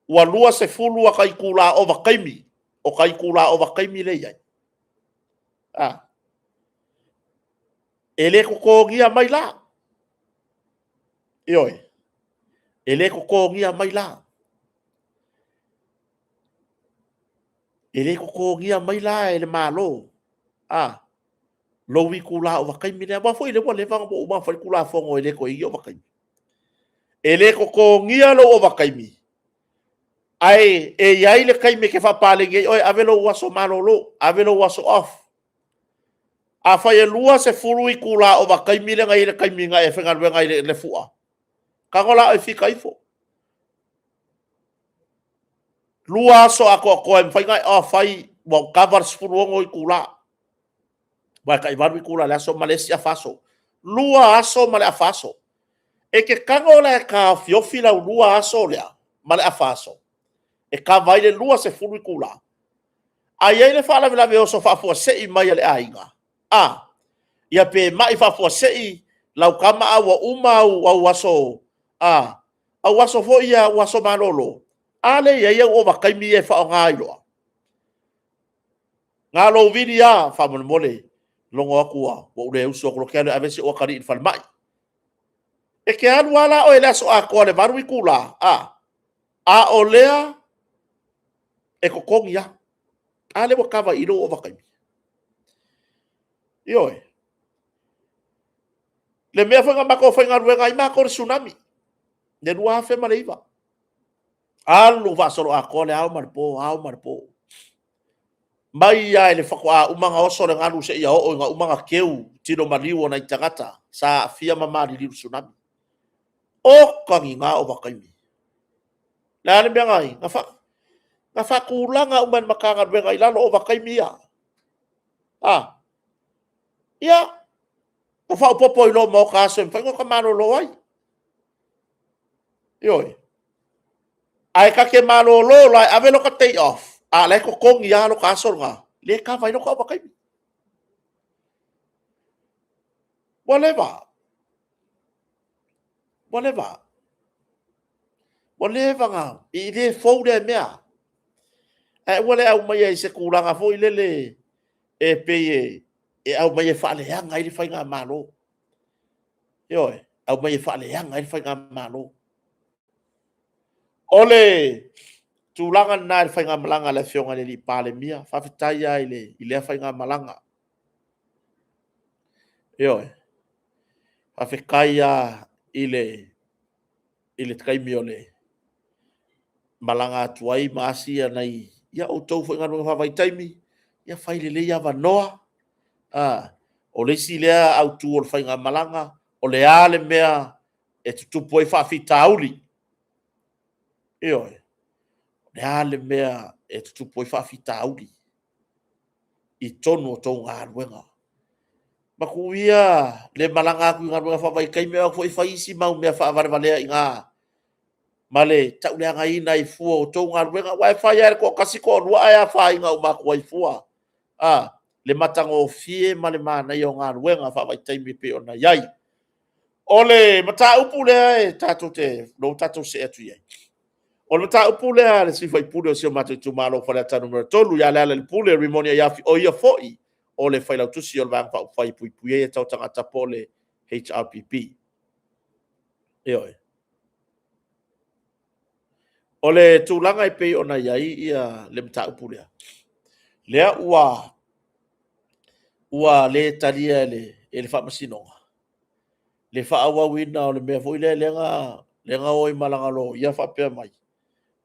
ua 20 ata itula ovataimi, o ta itula ovataimi lea e i ai, e le totogia mai la. Ioe, e le totogia mai la. E le totogia mai la e le Malo lou itula ovataimi lea, aua foi o lea ua leva ona fai le Tulafono e le toe i ai ni ovataimi. E le totogia lou ovataimi, ae e i ai le taimi e te faapaleni ai oe, ave lou aso malolo, ave lou aso off. Afai e 20 itula ovataimi lea na i ai i le taimi na e faigaluega ai i le fua, tago la oe e fika ifo. 2 aso atoatoa e mafai ona e off ai ua kava le 16 itula, aua e tai 8 itula i le aso ma le isi afa aso. 2 aso ma le afa aso. E te tago la e taofiofi lau 2 aso lea ma le afa aso e kava ai le 20 itula, a i ai le faalavelave e oso faafuasei mai e le aiga, a, ia pe mai faafuasei lau tama a ua uma au aso, au aso foi ia au aso malolo, a lea e i ai au ovataimi ia e faaaoga ai loa. Na o lou vili lava faamolemole, logo atu ua ou le usu atu loa, ou te alu e ave si ou atalii i le falemai. E te alu lava la oe i le aso atoa i le 8 itula, a o lea e totogi lava. A lea ua kava i i lou ovataimi? Ioe. Le mea foi na matou faigaluega ai matou i le Tsunami i le 2009, alu faasoloatoa le ao ma le po, ao ma le po, mai lava i le faatoa uma ona oso le galu seia oo ina uma ona teu tino maliu o nai tagata sa aafia ma maliliu i le Tsunami. Oka ni ovataimi! O le a le mea na i ai? Na faatulaga uma e le Matagaluega i lalo o ovataimi ia. Ia, ua faaopoopo ai loa ma o ta aso e mafai ona ota malolo ai. Ioe. Ae ta te malolo la e ave lota day off, a o la e totogi lava lota aso lena, lea e kava ai lota ovataimi. Ua leva, ua leva, ua leva ona... e le fou lea mea. Ae aua le aumaia i se tulaga foi lele e pei e aumai e faaleaga ai le Faigamalo. Ioe, aumai e faaleaga ai le Faigamalo. O le tulaga lena i le faigamalaga a le Afioga i le Palemia, faafetai lava i lea faigamalaga. Ioe, faafetai lava i le taimi o le malaga atu ai ma asi nai... ia outou foi i galuega faavaitaimi, ia fai lelei avanoa. O le isi lea autu o le faigamalaga, o le a le mea e tutupu ai faafitauli. Ioe, o le a le mea e tutupu ai faafitauli i totonu o a outou galuega. Matua ia le malaga atu i galuega faavaitaimi, ae o atu foi fai isi mau mea faavalevalea i ina ma le tauleagaina ai fua o a outou galuega. Aua e fai lava i le toatasi, toalua ae afaina uma atu ai fua le matagofie ma le manaia o galuega faavaitaimi e pei ona i ai. O le mataupu lea ua tatou see atu i ai, o le mataupu lea a le sui usufono o si o matou itumalo o Faleata 3 ia Lealailepule Rimoni Aiafi, o ia foi o le Failautusi o le Vaega Faaupufai e Puipuia Aia Tatau a Tagata po o le HRPP. Ioe. O le tulaga e pei ona i ai le mataupu lea, lea ua le talia e le Faamasinoga le faaauauina o le mea foi lea na o ai ma lana loia faapea mai,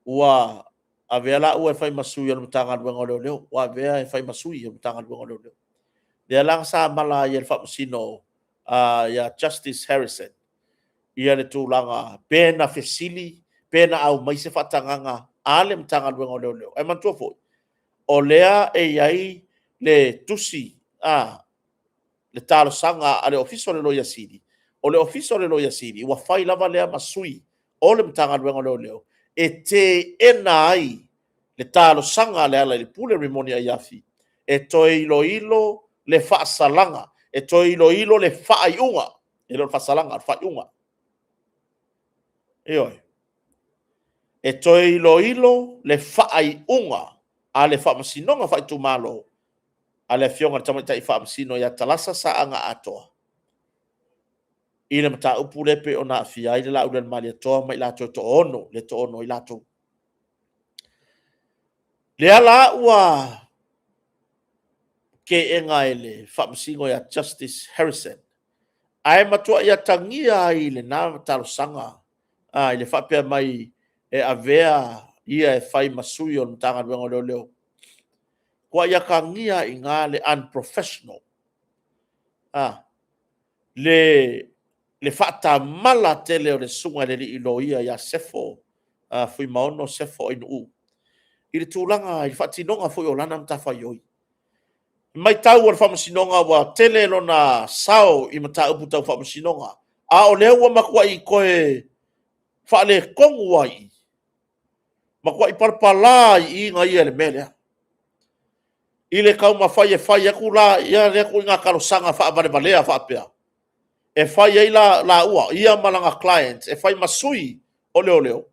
ua Avea laua e fai ma sui o le Matagaluega o Leoleo, ua avea e fai ma sui o le Matagaluega o Leoleo. Lea la sa mala ai e le Faamasino ia Justice Harrison ia le tulaga pe na fesili, pe na aumai se faatagaga a le Matagaluega o Leoleo. Ae manatua foi, o lea e i ai le tusi a le talosaga a le Ofisa o le Loia Sili, o le Ofisa o le Loia Sili ua fai lava lea ma sui o le Matagaluega o Leoleo e teena ai le talosaga a Lealailepule Rimoni Aiafi e toe iloilo le faasalaga, e toe iloilo le faaiuga, e le o le faasalaga, o le faaiuga. Ioe. E toe iloilo le faaiuga a le Faamasinoga Faaitumalo a le Afioga i le Tamaitai Faamasino ia Talasa Saaga Atoa i le mataupu lea pei ona aafia ai le Laaulialemalietoa ma i latou e toaono, le toaono ai latou. Lea la ua teena e le Faamasino ia Justice Harrison, ae matuai atagia ai i lena talosaga i le faapea mai e avea ia e fai ma sui o le Matagaluega o Leoleo, matuai atagia ai i ina le unprofessional, le faatamala tele o le susuga i le alii loia ia Sefo Fuimaono Sefo Ainuu i le tulaga i le faatinoga foi o lana matafaioi. E matau a le Faamasinoga ua tele lona sao i mataupu tau faamasinoga, a o lea ua matuai toe faaletonu lava i i, matuai palapala i i ia i le mea lea, i le taumafai e fai atu la ia lea ituaiga talosaga faavalevalea faapea, e fai ai laua, ia ma lana client e fai ma sui o leoleo,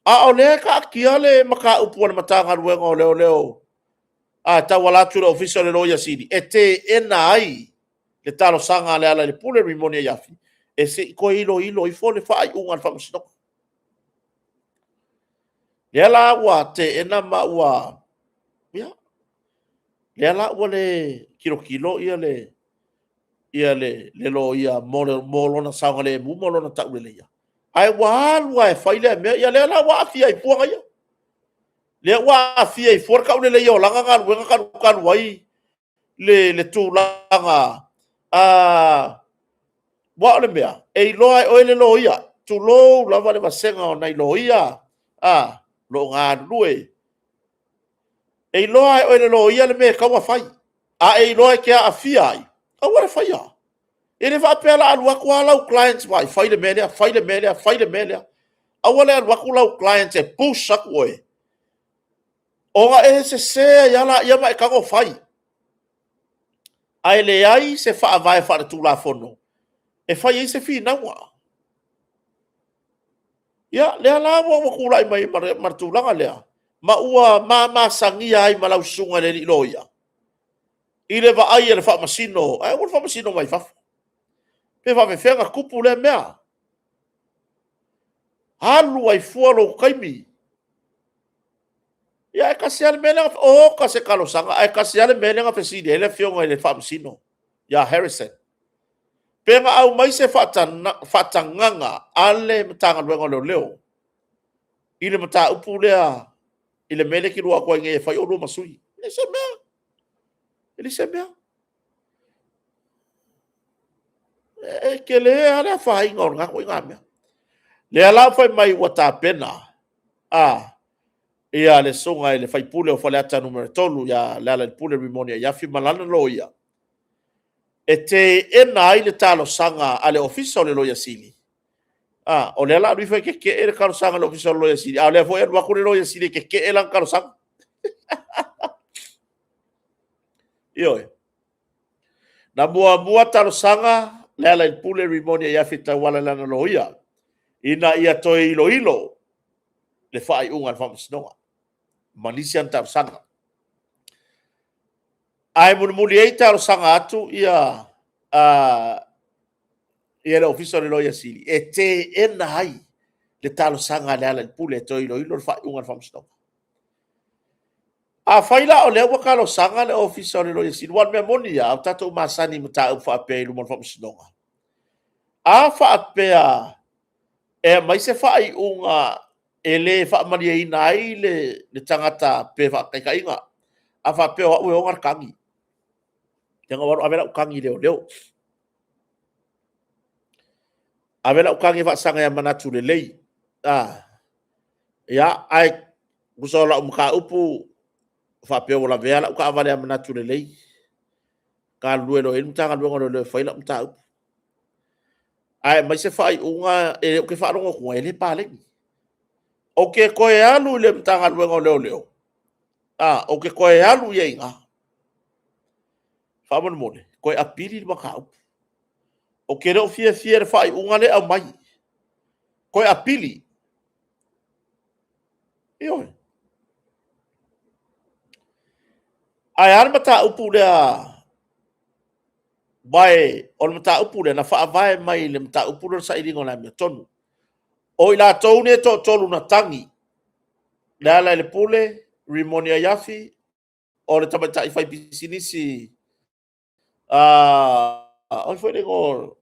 a o lea e taatia le mataupu a le Matagaluega o Leoleo e tauala atu i le Ofisa o le Loia Sili e teena ai le talosaga a Lealailepule Rimoni Aiafi e se i toe iloilo ifo le faaiuga a le Faamasinoga. Lea la ua teena ma ua... ia, lea la ua le tilotilo le loia mo lona saogalemu ma lona tauleleia, ae ua alu lava e fai lea mea, ia lea la ua aafia ai fua ia. Lea ua aafia ai fua le tauleleia o lana galuega talu ai le tulaga, aua o le mea, e iloa e oe le loia, tulou lava le vasega o nai loia o lo o galulue. E iloa lava e oe le loia le mea e tatau ona fai, a e iloa e te aafia ai, aua le faia. E le faapea o le a alu atu lava lau client e vaai, fai le mea lea, fai le mea lea, fai le mea lea. Aua le alu atu lau client e push atu oe, ona e sese ai lava lea ma e tago fai. Ae leai se faavae faaletulafono e fai ai se finauga. Ia, lea la ua tulai mai ma le tulaga lea, ma ua ma masania ai ma lau susuga i le alii loia, i le vaai a le faamasino, ae aua le faamasino mai fafo, pe faapefea ona tupu lea mea? Alu ai fua lou taimi. Ia ae tasi lava le mea lea, oka se talosaga, ae tasi lava le mea lea na fesili ai le afioga i le Faamasino ia Harrison, pe na aumai se faatagaga a le Matagaluega o Leoleo i le mataupu lea i le mea lea e te lua atu ai nei e fai oulua ma sui. E leai se mea, e leai se mea. E tele lava le afaina o lena ituaiga mea. Lea la ua fai mai ua tapena le susuga i le sui usufono o Faleata 3 ia Lealailepule Rimoni Aiafi ma lana loia, e teena ai le talosaga a le Ofisa o le Loia Sili. O lea o le a alu ifo e tetee le talosaga a le Ofisa o le Loia Sili, a o lea foi e alu atu le Loia Sili e tetee lana talosaga. Ioe. Na muamua talosaga Lealailepule Rimoni Aiafi e tauala i lana loia, ina ia toe iloilo le faaiuga a le Faamasinoga ma nisi ana talosaga. Ae mulimuli ai talosaga atu le Ofisa o le Loia Sili e teena ai le talosaga a Lealailepule e toe iloilo le faaiuga a le Faamasinoga. Afai la o lea ua talosaga le Ofisa o le Loia Sili, aua o le mea moni lava, ua tatou masani i mataupu faapea i luma o le Faamasinoga. A faapea e aumai se faaiuga e le faamalieina ai le tagata pe faataitaiga, a faapea o au e ona le tagi, leaga ua alu ave lau tagi i leoleo. Ave lau tagi e faasaga ia Manatu Lelei. Ia, ae tusa o lau mataupu faapea ua lavea lau taavale ia Manatu Lelei, galulue loa i ai le Matagaluega o Leoleo e fai lau mataupu. Ae aumai se faaiuga ou te faalogo atu e le paleni. Ou te toe alu i le Matagaluega o Leoleo, ou te toe alu i ai i ina, faamolemole, toe apili le mataupu. Ou te le o fiafia i le faaiuga lea e aumai, toe apili. Ioe. Ae a le mataupu lea? Aua o le mataupu lea na faavae mai i le mataupu lea o le sailiga o le amiotonu. O i latou nei e toatolu na tagi, Lealailepule Rimoni Aiafi, o le tamaitai faipisinisi, o ai foi le igoa?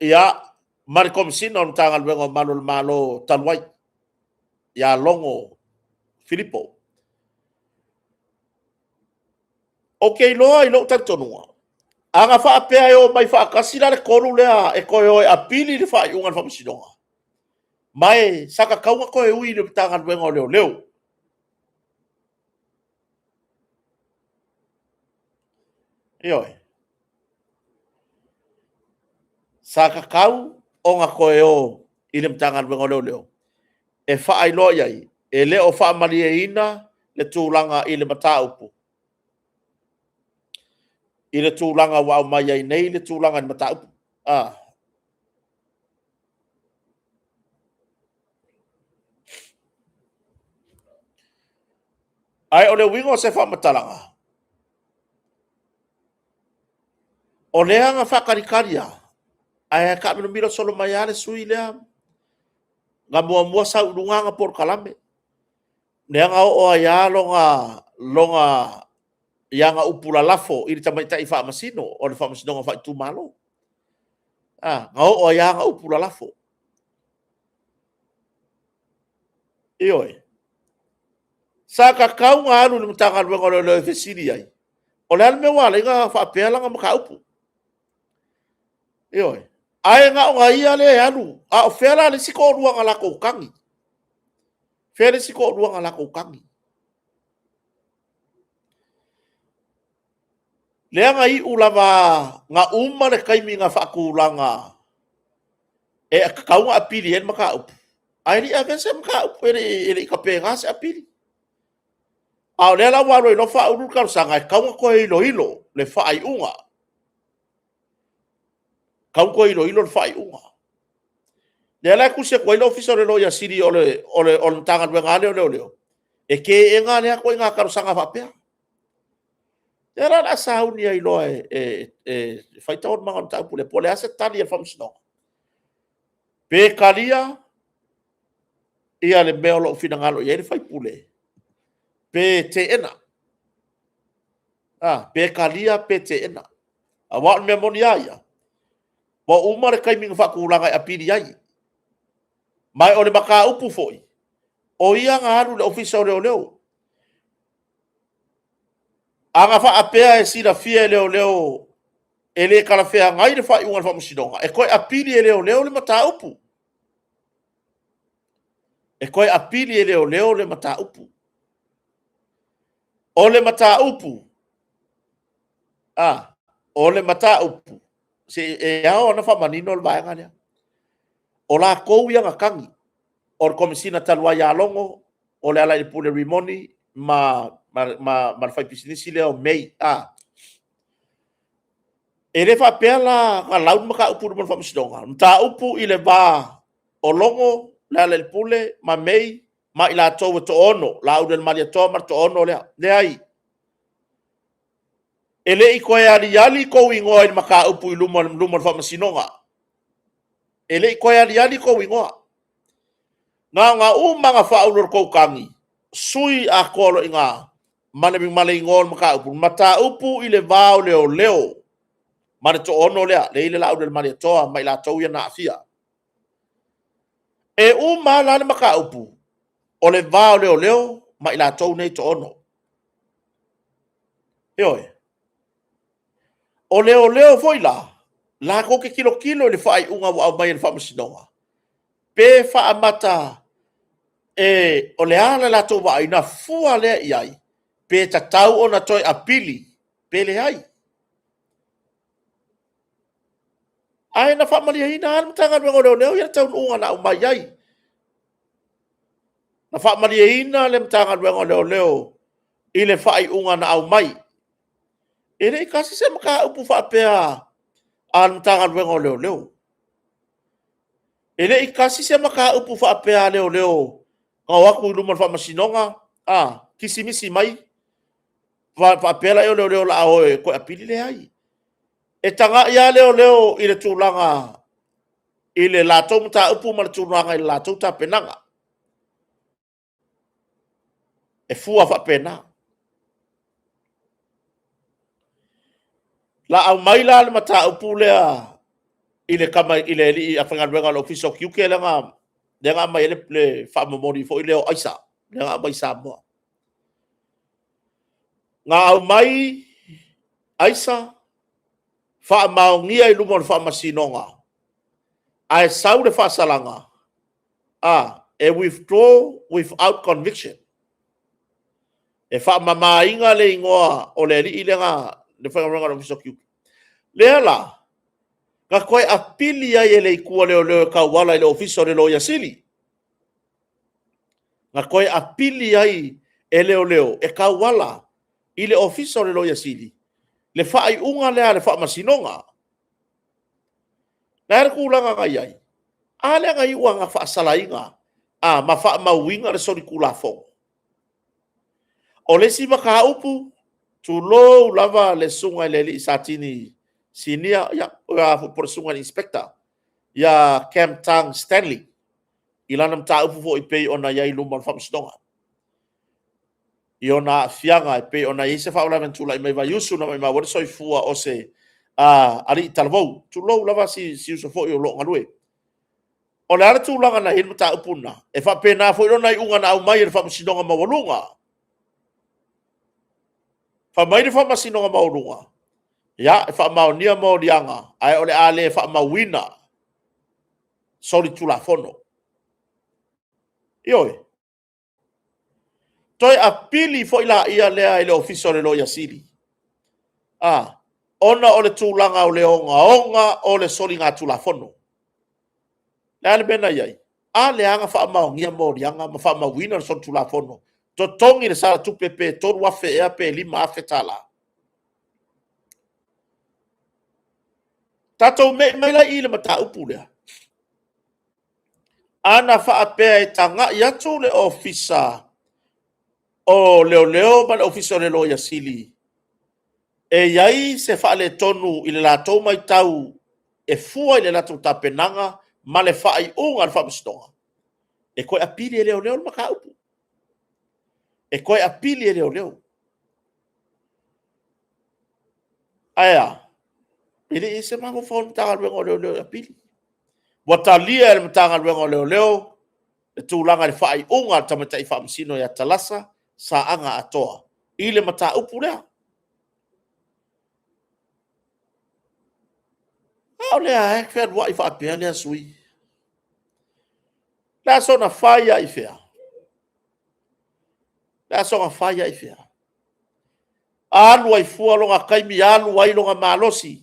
Ia, ma le Komesina o le Matagaluega o Malu o le Malo talu ai, ia Logo Filipo. Ou te iloa i lou talitonuga, a na faapea e omai faatasi la le tolu lea e toe o e apili le faaiuga a le Faamasinoga, ma e sa tatau ona toe ui i le Matagaluega o Leoleo. Ioe. Sa tatau ona toe o i le Matagaluega o Leoleo e faailoa i ai, e le o faamalieina le tulaga i le mataupu, i le tulaga ua aumai ai nei le tulaga i le mataupu. Ae o le uiga o se faamatalaga, o lea na faatalitali lava, ae taamilomilo solo mai lava le sui lea, na muamua sau i luga ana polokalame, lea na oo ai lava lona upu lalafo i le tamaitai faamasino o le faamasinoga faaitumalo. Na oo ai lava ana upu lalafo. Ioe. Sa tatau ona alu i le Matagaluega o Leoleo e fesili ai, o le a le mea ua ala ai ona faapea lana mataupu? Ioe. Ae na ona ia lea e alu, a o fea la le isi toalua na latou tagi? Fea le isi toalua na latou tagi? Lea na iu lava ina uma le taimi na faatulaga e tatau ona apili ai le mataupu, ae le i avea se mataupu, e le i tapena se apili. A o lea la ua alu ai loa faaulu le talosaga, e tatau ona toe iloilo le faaiuga. E tatau ona toe iloilo le faaiuga. O lea la e tusi atu ai le Ofisa o le Loia Sili, o le Matagaluega lava lea o Leoleo, e teena lea ituaiga talosaga faapea. O lea la o le a sauni ai loa e fai taualumaga o le mataupu lea, po o le a se tali a le Faamasinoga, pe talia ia le mea o lo o finagalo i ai le faipule, pe teena. Pe talia pe teena. Aua o le mea moni lava ia, ua uma le taimi na faatulaga e apili ai. Ma o le mataupu foi, o ia na alu i le Ofisa o Leoleo. A na faapea e silafia e leoleo e le talafeagai le faaiuga a le Faamasinoga, e toe apili e leoleo le mataupu. E toe apili e leoleo le mataupu. O le mataupu, e ao ona faamanino le vaega lea. O latou ia na tagi, o le Komesina talu ai ia Logo, o Lealailepule Rimoni ma le faipisinisi lea o May. E le faapea la na lau le mataupu i luma o le Faamasinoga, o le mataupu i le va o Logo Lealailepule ma May ma i latou e toaono, Laaulialemalietoa ma le toaono lea. Leai, e le i toe aliali outou igoa i le mataupu i luma o le Faamasinoga. E le i toe aliali outou igoa. Na ona uma lava ona faaulu o le tou tagi, sui atoa loa i ina ma le igoa o le mataupu, Mataupu i le Va o Leoleo ma le toaono lea, lea e i ai le Laaulialemalietoa ma i latou ia na aafia. E uma la le mataupu o le va o leoleo ma i latou nei toaono. Ioe. O leoleo foi la, latou te tilotilo i le faaiuga ua aumai e le faamasinoga, pe faamata e, o le a le latou vaai, na fua lea i ai, pe tatau ona toe apili pe leai. Ae na faamalieina lava le Matagaluega o Leoleo ia le taunuuga na aumai ai. Na faamalieina le Matagaluega o Leoleo i le faaiuga na aumai. E le i tasi se mataupu faapea a le Matagaluega o Leoleo. E le i tasi se mataupu faapea a leoleo na o atu i luma o le faamasinoga, kisimisi mai, faapea lea o leoleo o le a o e toe apili. Leai. E tagai lava leoleo i le tulaga i le latou mataupu ma le tulaga i le latou tapenaga. E fua faapena. La aumai la le mataupu lea i le alii faigaluega o le Ofisa o Tiute lea na aumai ai le faamomoli foi lea o aisa, lea na aumai i Samoa. Na aumai aisa, faamaonia i luma o le faamasinoga, ae sau le faasalaga, e withdraw without conviction. E faamamaina le igoa o le alii lea le faigaluega o le Ofisa o Tiute. Lea la, na toe apili ai e le itu a leoleo e tauala i le Ofisa o le Loia Sili. Na toe apili ai e leoleo e tauala i le Ofisa o le Loia Sili le faaiuga lea a le Faamasinoga. O le a le tulaga na i ai? A lea na iu lava ina faasalaina ma faamauina le solitulafono. O le isi mataupu, tulou lava le susuga i le alii Satini Sinia po o le susuga i le Inspector ia Cam Tang Stanley i lana mataupu foi e pei ona i ai i luma o le faamasinoga, i ona aafiaga e pei ona i ai se faalavelave na tulai mai Vaiusu na maumau ai le soifua o se alii talavou, tulou lava si uso foi o lo o galue. O le a le tulaga na i ai le mataupu lena? E faapena foi lona iuga na aumai e le Faamasinoga Maualuga. Fai mai le Faamasinoga Maualuga, ia, e faamaonia moliaga, ae o le a le faamauina solitulafono. Ioe. Toe apili foi lea i le Ofisa o le Loia Sili, ona o le tulaga o le ogaoga o le soligatulafono. O le a le mea na i ai? A lea na faamaonia moliaga ma faamauina le solitulafono, totogi le sala tupe pe $3,000 ea pe $5,000. Tatou me'i mai la i i le mataupu lea, a na faapea e tagai atu le Ofisa o Leoleo ma le Ofisa o le Loia Sili e i ai se faaletonu i le latou matau e fua i le latou tapenaga ma le faaiuga a le faamasinoga, e toe apili e leoleo le mataupu. E toe apili e leoleo. Ae a? E le i i ai se mafaufau o le Matagaluega o Leoleo e apili. Ua talia e le Matagaluega o Leoleo le tulaga i le faaiuga a le tamaitai faamasino ia Salasa Saaga Atoa i le mataupu lea. A o lea lava e fealuai faapea lea sui. O le a soona fai lava i fea? O le a soona fai lava i fea? Alu ai fua lona taimi, alu ai lona malosi,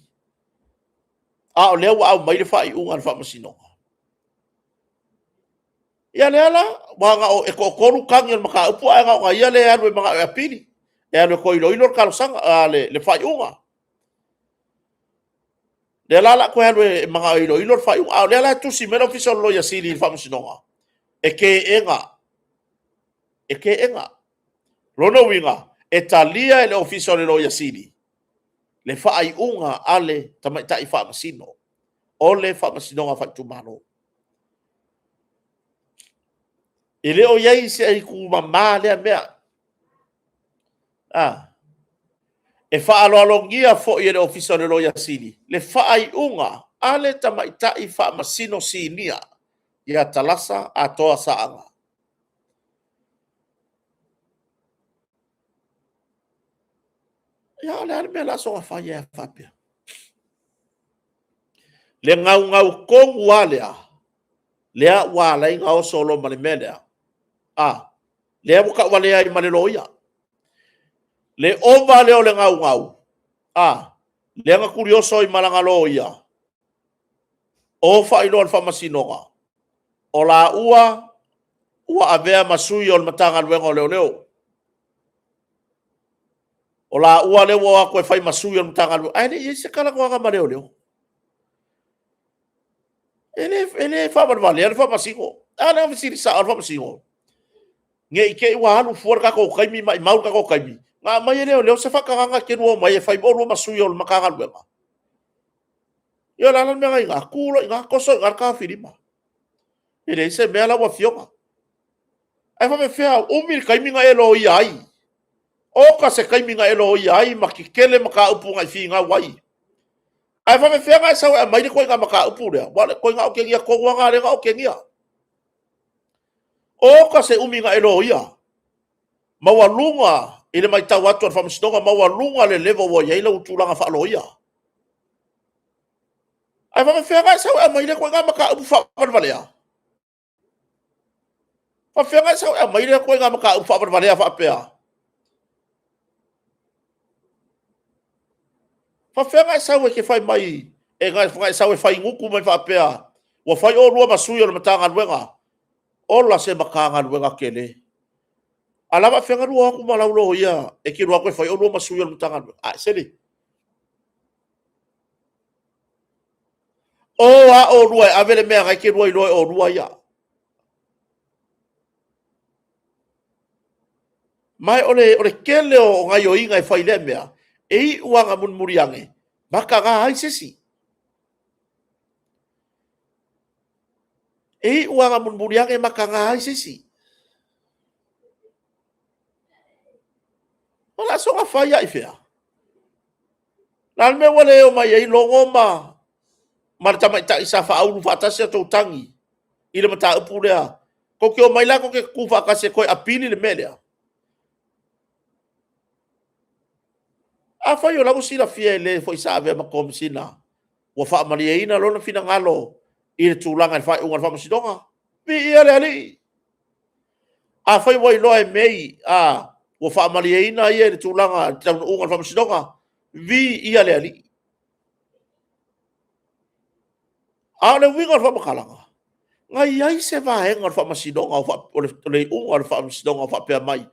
a o lea ua aumai le faaiuga a le faamasinoga. Ia lea la, aua e toatolu tagi o le mataupu, ae na ona ia lea e alu e manao e apili, e alu e toe iloilo le talosaga, le faaiuga. Lea la o le a toe alu e manao e iloilo le faaiuga, a o lea la e tusi mai le Ofisa o le Loia Sili i le Faamasinoga, e teena, e teena. O lona uiga, e talia e le Ofisa o le Loia Sili le faaiuga a le tamaitai faamasino o le Faamasinoga Faaitumalo. E le o i ai se itu mama lea mea. E faaaloalogia foi e le Ofisa o le Loia Sili le faaiuga a le tamaitai faamasino sinia. ia Talasa Atoa Saaga. Ia, o le a le mea o le a soona fai ai faapea? Le gaugau tonu lava lea, lea ua ala ai ona oso loa ma le mea lea, a, lea ua tauvalea ai ma le loia. Le ova lea o le gaugau, a, lea na tulioso ai ma lana loia, o faailoa i le faamasinoga, o laua ua avea ma sui o le Matagaluega o Leoleo. O laua lea ua o atu e fai ma sui o le Matagaluega, ae le i i ai se talanoaga ma leoleo. E le faavalevalea le faamasino. A lea na fesili sao lava le faamasino, ne i te i ua alu fua le tatou taimi, maumau le tatou taimi, ona aumai e leoleo se faatagaga e te lua omai e fai oulua ma sui o le Matagaluega. Ia o le a la le mea na i ina? Tu loa i ina, toso i ina le taofilima. E leai se mea lau Afioga. Ae faapefea, umi le taimi na e loia ai? Oka se taimi na e loia ai ma tetele mataupu na e finau ai. Ae faapefea ona e sau e aumai le ituaiga mataupu lea? Aua o le ituaiga otegia tonu lava lena lea na otegia. Oka se umi na e loia, maualuga i le matau atu a le faamasinoga, maualuga le level ua i ai lau tulaga faaloia. Ae faapefea ona e sau e aumai lea ituaiga mataupu faavalevalea? Faapefea ona e sau e aumai lea ituaiga mataupu faavalevalea faapea? Faapefea ona e sau e te fai mai, e na e sau e fai gutu mai faapea, ua fai oulua ma sui o le Matagaluega. Ola se Matagaluega tele. A o le a faapefea ona lua o atu ma lau loia e te lua o atu e fai oulua ma sui o le Matagaluega? A e sele. O a oulua e ave le mea na e te lua iloa e oulua ia. Ma o le tele o gaoioiga e fai i lea mea, e iu lava ina mulimuli ane, mataga ai se isi. E iu lava ina mulimuli ane mataga ai se isi. O le a soona fai lava i fea? O le a le mea ua le omai ai Logo ma le tamaitai sa faaulu faatasi a outou tagi i le mataupu lea? Tou te omai la tou te tutu faatasi e toe apili le mea lea? Afai o la ua silafia e le foi sa avea ma Komesina ua faamalieina lona finagalo i le tulaga i le faaiuga o le faamasinoga, viia le Alii. Afai ua iloa e mei ua faamalieina ia i le tulaga i le taunuuga o le faamasinoga, viia le Alii. A o le uiga o le faamatalaga, na i ai se vaega o le faamasinoga, o le iuga o le faamasinoga o faapea mai,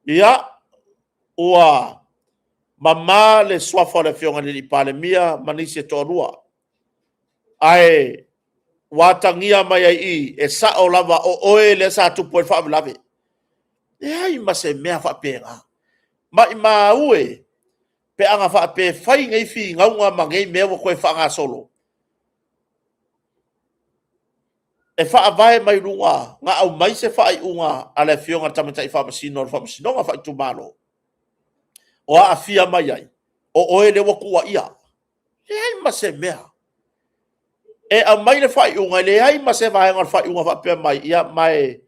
ia, ua mama le suafa o le Afioga i le Palemia ma nisi e toalua, ae ua atagia mai ai i i, e sao lava o oe lea sa tupu ai le faalavelave. Leai ma se mea faapena. Maimau e pe ana faapea e fai nei finauga ma nei mea ua toe faagasolo, e faavae mai luga na aumai se faaiuga a le Afioga i le Tamaitai Faamasino o le Faamasinoga Faaitumalo o aafia mai ai, o oe lea ua tuuaia. Leai ma se mea. E aumai le faaiuga, e leai ma se vaega o le faaiuga faapea mai, ia ma e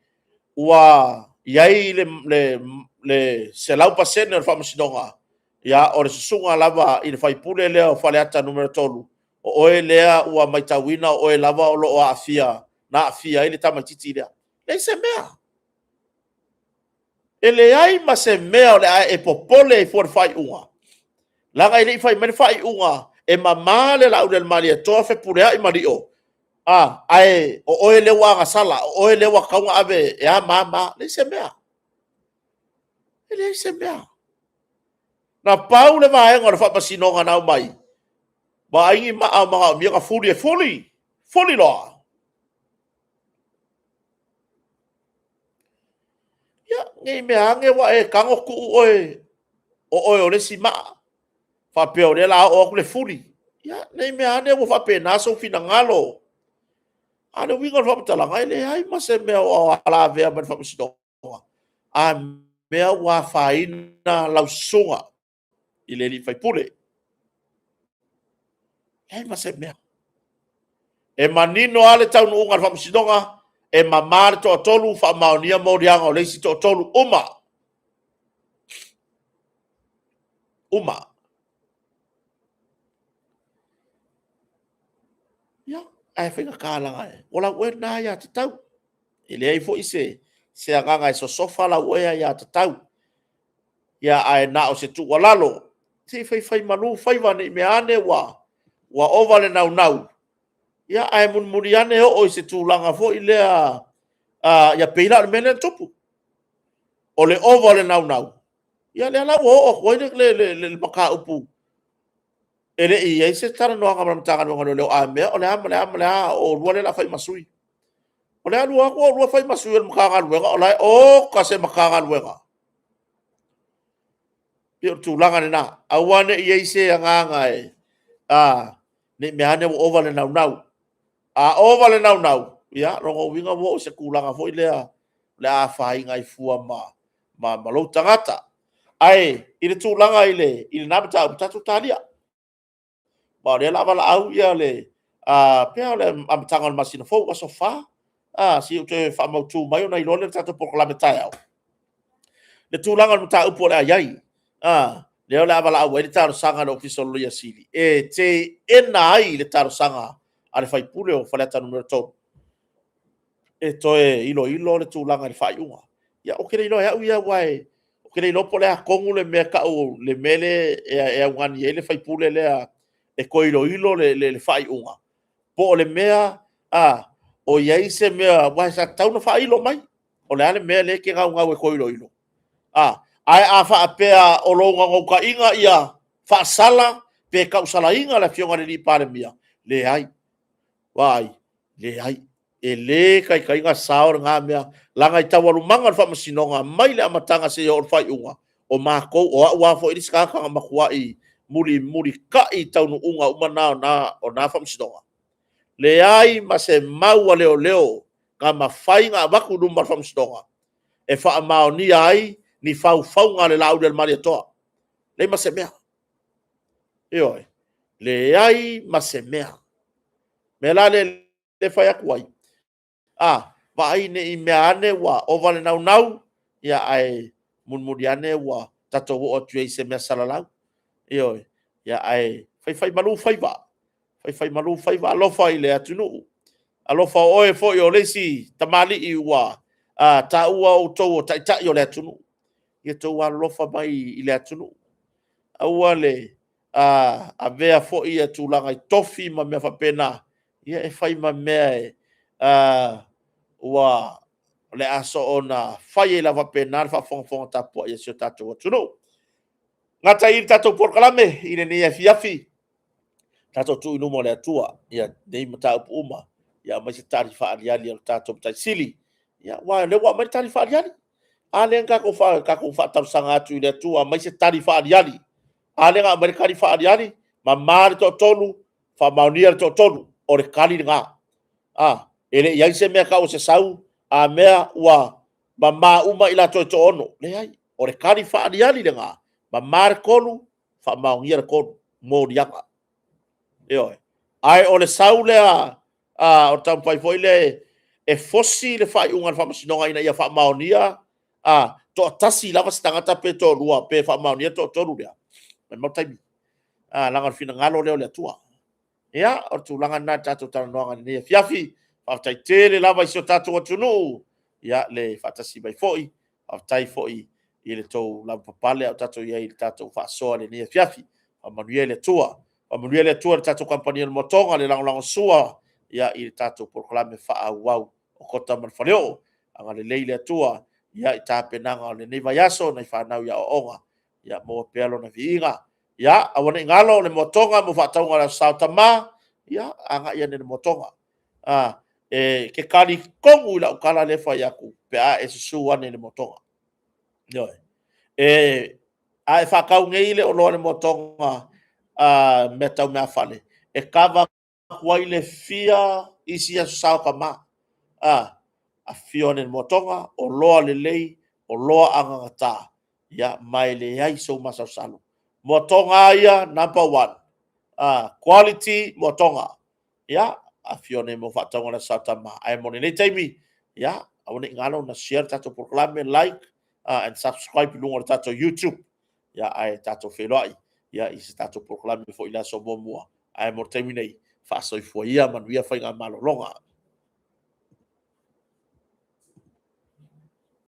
ua i ai le 100% o le faamasinoga, ia o le susuga lava i le faipule lea o Faleata Nu.3, o oe lea ua matauina o oe lava o lo o aafia, na aafia ai le tamaitiiti lea. Leai se mea. E leai ma se mea o le a e popole ai fua i le faaiuga, leaga e le i fai mai le faaiuga e mama le Laaulialemalietoa Fepuleai ma Lio, ae o oe lea ua agasala, o oe lea ua tatau ona ave e a ma a ma a. Leai se mea. E leai se mea. Na pau le vaega o le faamasinoga na aumai, vaai ni maa o manaomia ona fuli e fuli, fuli loa. Ia, ne i mea ane ua e tago tuu oe o oe o le isi maa, faapea o lea o le a oo atu le fuli. Ia, ne i mea ane ua faapena sou finagalo. A o le uiga o le faamatalaga, e leai ma se mea o lavea mai le faamasinoga, a mea ua afaina lau susuga i le sui usufono. Leai ma se mea. E manino lava le taunuuga a le Faamasinoga, e mama le toatolu, faamaonia moliaga o le isi toatolu, uma. Uma. Ia, ae faigata leaga o lau oe lena aiatatau. E leai foi se agaga e sosofa lau oe aiatatau. Ia, ae na o se tuualalo, se i faifaimalu faiva ne i mea ane ua ova le naunau, ia ae mulimuli ane oo i se tulaga foi lea, ia pei la o le mea lea na tupu. O le ova o le naunau, ia lea la ua oo atu ai le mataupu, e le i i ai se talanoaga ma le Matagaluega o Leoleo, a mea o le a ma le a ma le a, o oulua lea o le a fai ma sui. O le alu atu oulua fai ma sui o le Matagaluega, o la e… oka se Matagaluega! E pei o le tulaga lena, aua ne i i ai se agaga ne i mea ane ua ova le naunau. A ova le naunau, ia o lona uiga ua oo i se tulaga foi lea o le a afaina ai fua ma lou tagata. Ae i le tulaga i lena mataupu, tatou talia. Aua o lea o le a valaau le... pe o le amataga o le masina fou, aso 4, se i ou toe faamautu mai ona iloa lea o le tatou polokalame taeao, le tulaga o le mataupu o le a i ai. Lea o le a valaau ai le talosaga a le Ofisa o le Loia Sili e teena ai le talosaga a le sui usufono o Faleata 3 e toe iloilo le tulaga i le faaiuga. Ia ou te le iloa e au ia, aua ou te le iloa po o le a tonu le mea e tau, le mea lea e augani ai le sui usufono lea e toe iloilo le faaiuga, po o le mea o i ai se mea, aua sa tatau ona faailo mai, o le a le mea lea e te naunau e toe iloilo? Ae a faapea o lou naunautaiga ia faasala pe tausalaina le Afioga i le Palemia, leai, vaai, leai, e le taitai ona sao lena mea, leaga i taualumaga o le faamasinoga mai le amataga seia oo i le faaiuga, o matou, o au lava foi le isi tagata na matuai mulimulitai taunuuga uma na o na faamasinoga. Leai ma se mau a leoleo na mafai ona avatu i luma o le faamasinoga e faamaonia ai ni faufauga a le Laaulialemalietoa. Leai ma se mea. Ioe. Leai ma se mea. O le mea la lea e fai atu ai, vaai ne i mea ane ua ova le naunau, ae mulimuli ane ua tatou oo atu ai i se mea salalau. Ioe. Ae faifaimalu faiva, faifaimalu faiva, alofa i le atunuu, alofa o oe foi o le isi tamalii ua taua outou o taitai o le atunuu. Ia outou alolofa mai i le atunuu, aua le avea foi tulaga i tofi ma mea faapena e fai ma mea o le a soona fai ai lava faapena le faafogafoga tapuai a si o tatou atunuu. Gata i i le tatou polokalame i lenei afiafi, tatou tuu i luma o le Atua nei mataupu uma, ia aumai se tali faaaliali a lo tatou Matai Sili. Ia, aua o lea ua aumai le tali faaaliali. A lea na tatou faatalosaga atu i le Atua, aumai se tali faaaliali. A lea na aumai le tali faaaliali, mama le toatolu, faamaonia le toatolu. O le tali lena. E le i i ai se mea e tau o se sau, a mea ua mama uma i latou e toaono. Leai, o le tali faaaliali lena, mama le tolu, faamaonia le tolu, moliaga. Ioe. Ae o le sau lea, o le taumafai foi lea e fosi le faaiuga a le faamasinoga ina ia faamaonia, toatasi lava se tagata pe toalua pe faamaonia le toatolu lea, maumau le taimi, leaga o le finagalo lea o le Atua. Ia, o le tulaga lena i le tatou talanoaga i lenei afiafi. Faafetai tele lava i si o tatou atunuu le faatasi mai foi, faafetai foi i le tou lavapapale a o tatou i ai i le tatou faasoa i lenei afiafi. Faamanuia le Atua. Faamanuia le Atua i le tatou kamupani o le Moatoga le lagolagosua i le tatou polokalame faaauau o Kota ma le Faleoo. Agalelei le Atua i tapenaga o lenei vaiaso, nai fanau i aoaoga, ia maua pea lona viiga. Ia, aua ne i galo le Moatoga mo faatauga o le Aso Sa o Tama, ia agai ane i le Moatoga. E te talitonu i lau tala lea e fai atu pe a e susu ane i le Moatoga. Ioe. A e faatau nei le oloa i le Moatoga mea tau meafale, e kava atu ai le fia isi Aso Sa o Tama. Afifio ane i le Moatoga, oloa lelei, oloa anagata, ma e leai sou masalosalo. Moatoga lava ia, number one. Quality Moatoga. Ia, afio nei mo faatauga le Sautama. Ae mo lenei taimi, ia, aua ne i galo na share le tatou polokalame, like and subscribe i luga o le tatou YouTube. Ia, ae tatou feiloai, ia, i se tatou polokalame foi i le aso muamua. Ae mo le taimi nei, faasoifua ia, manuia faiga malologa.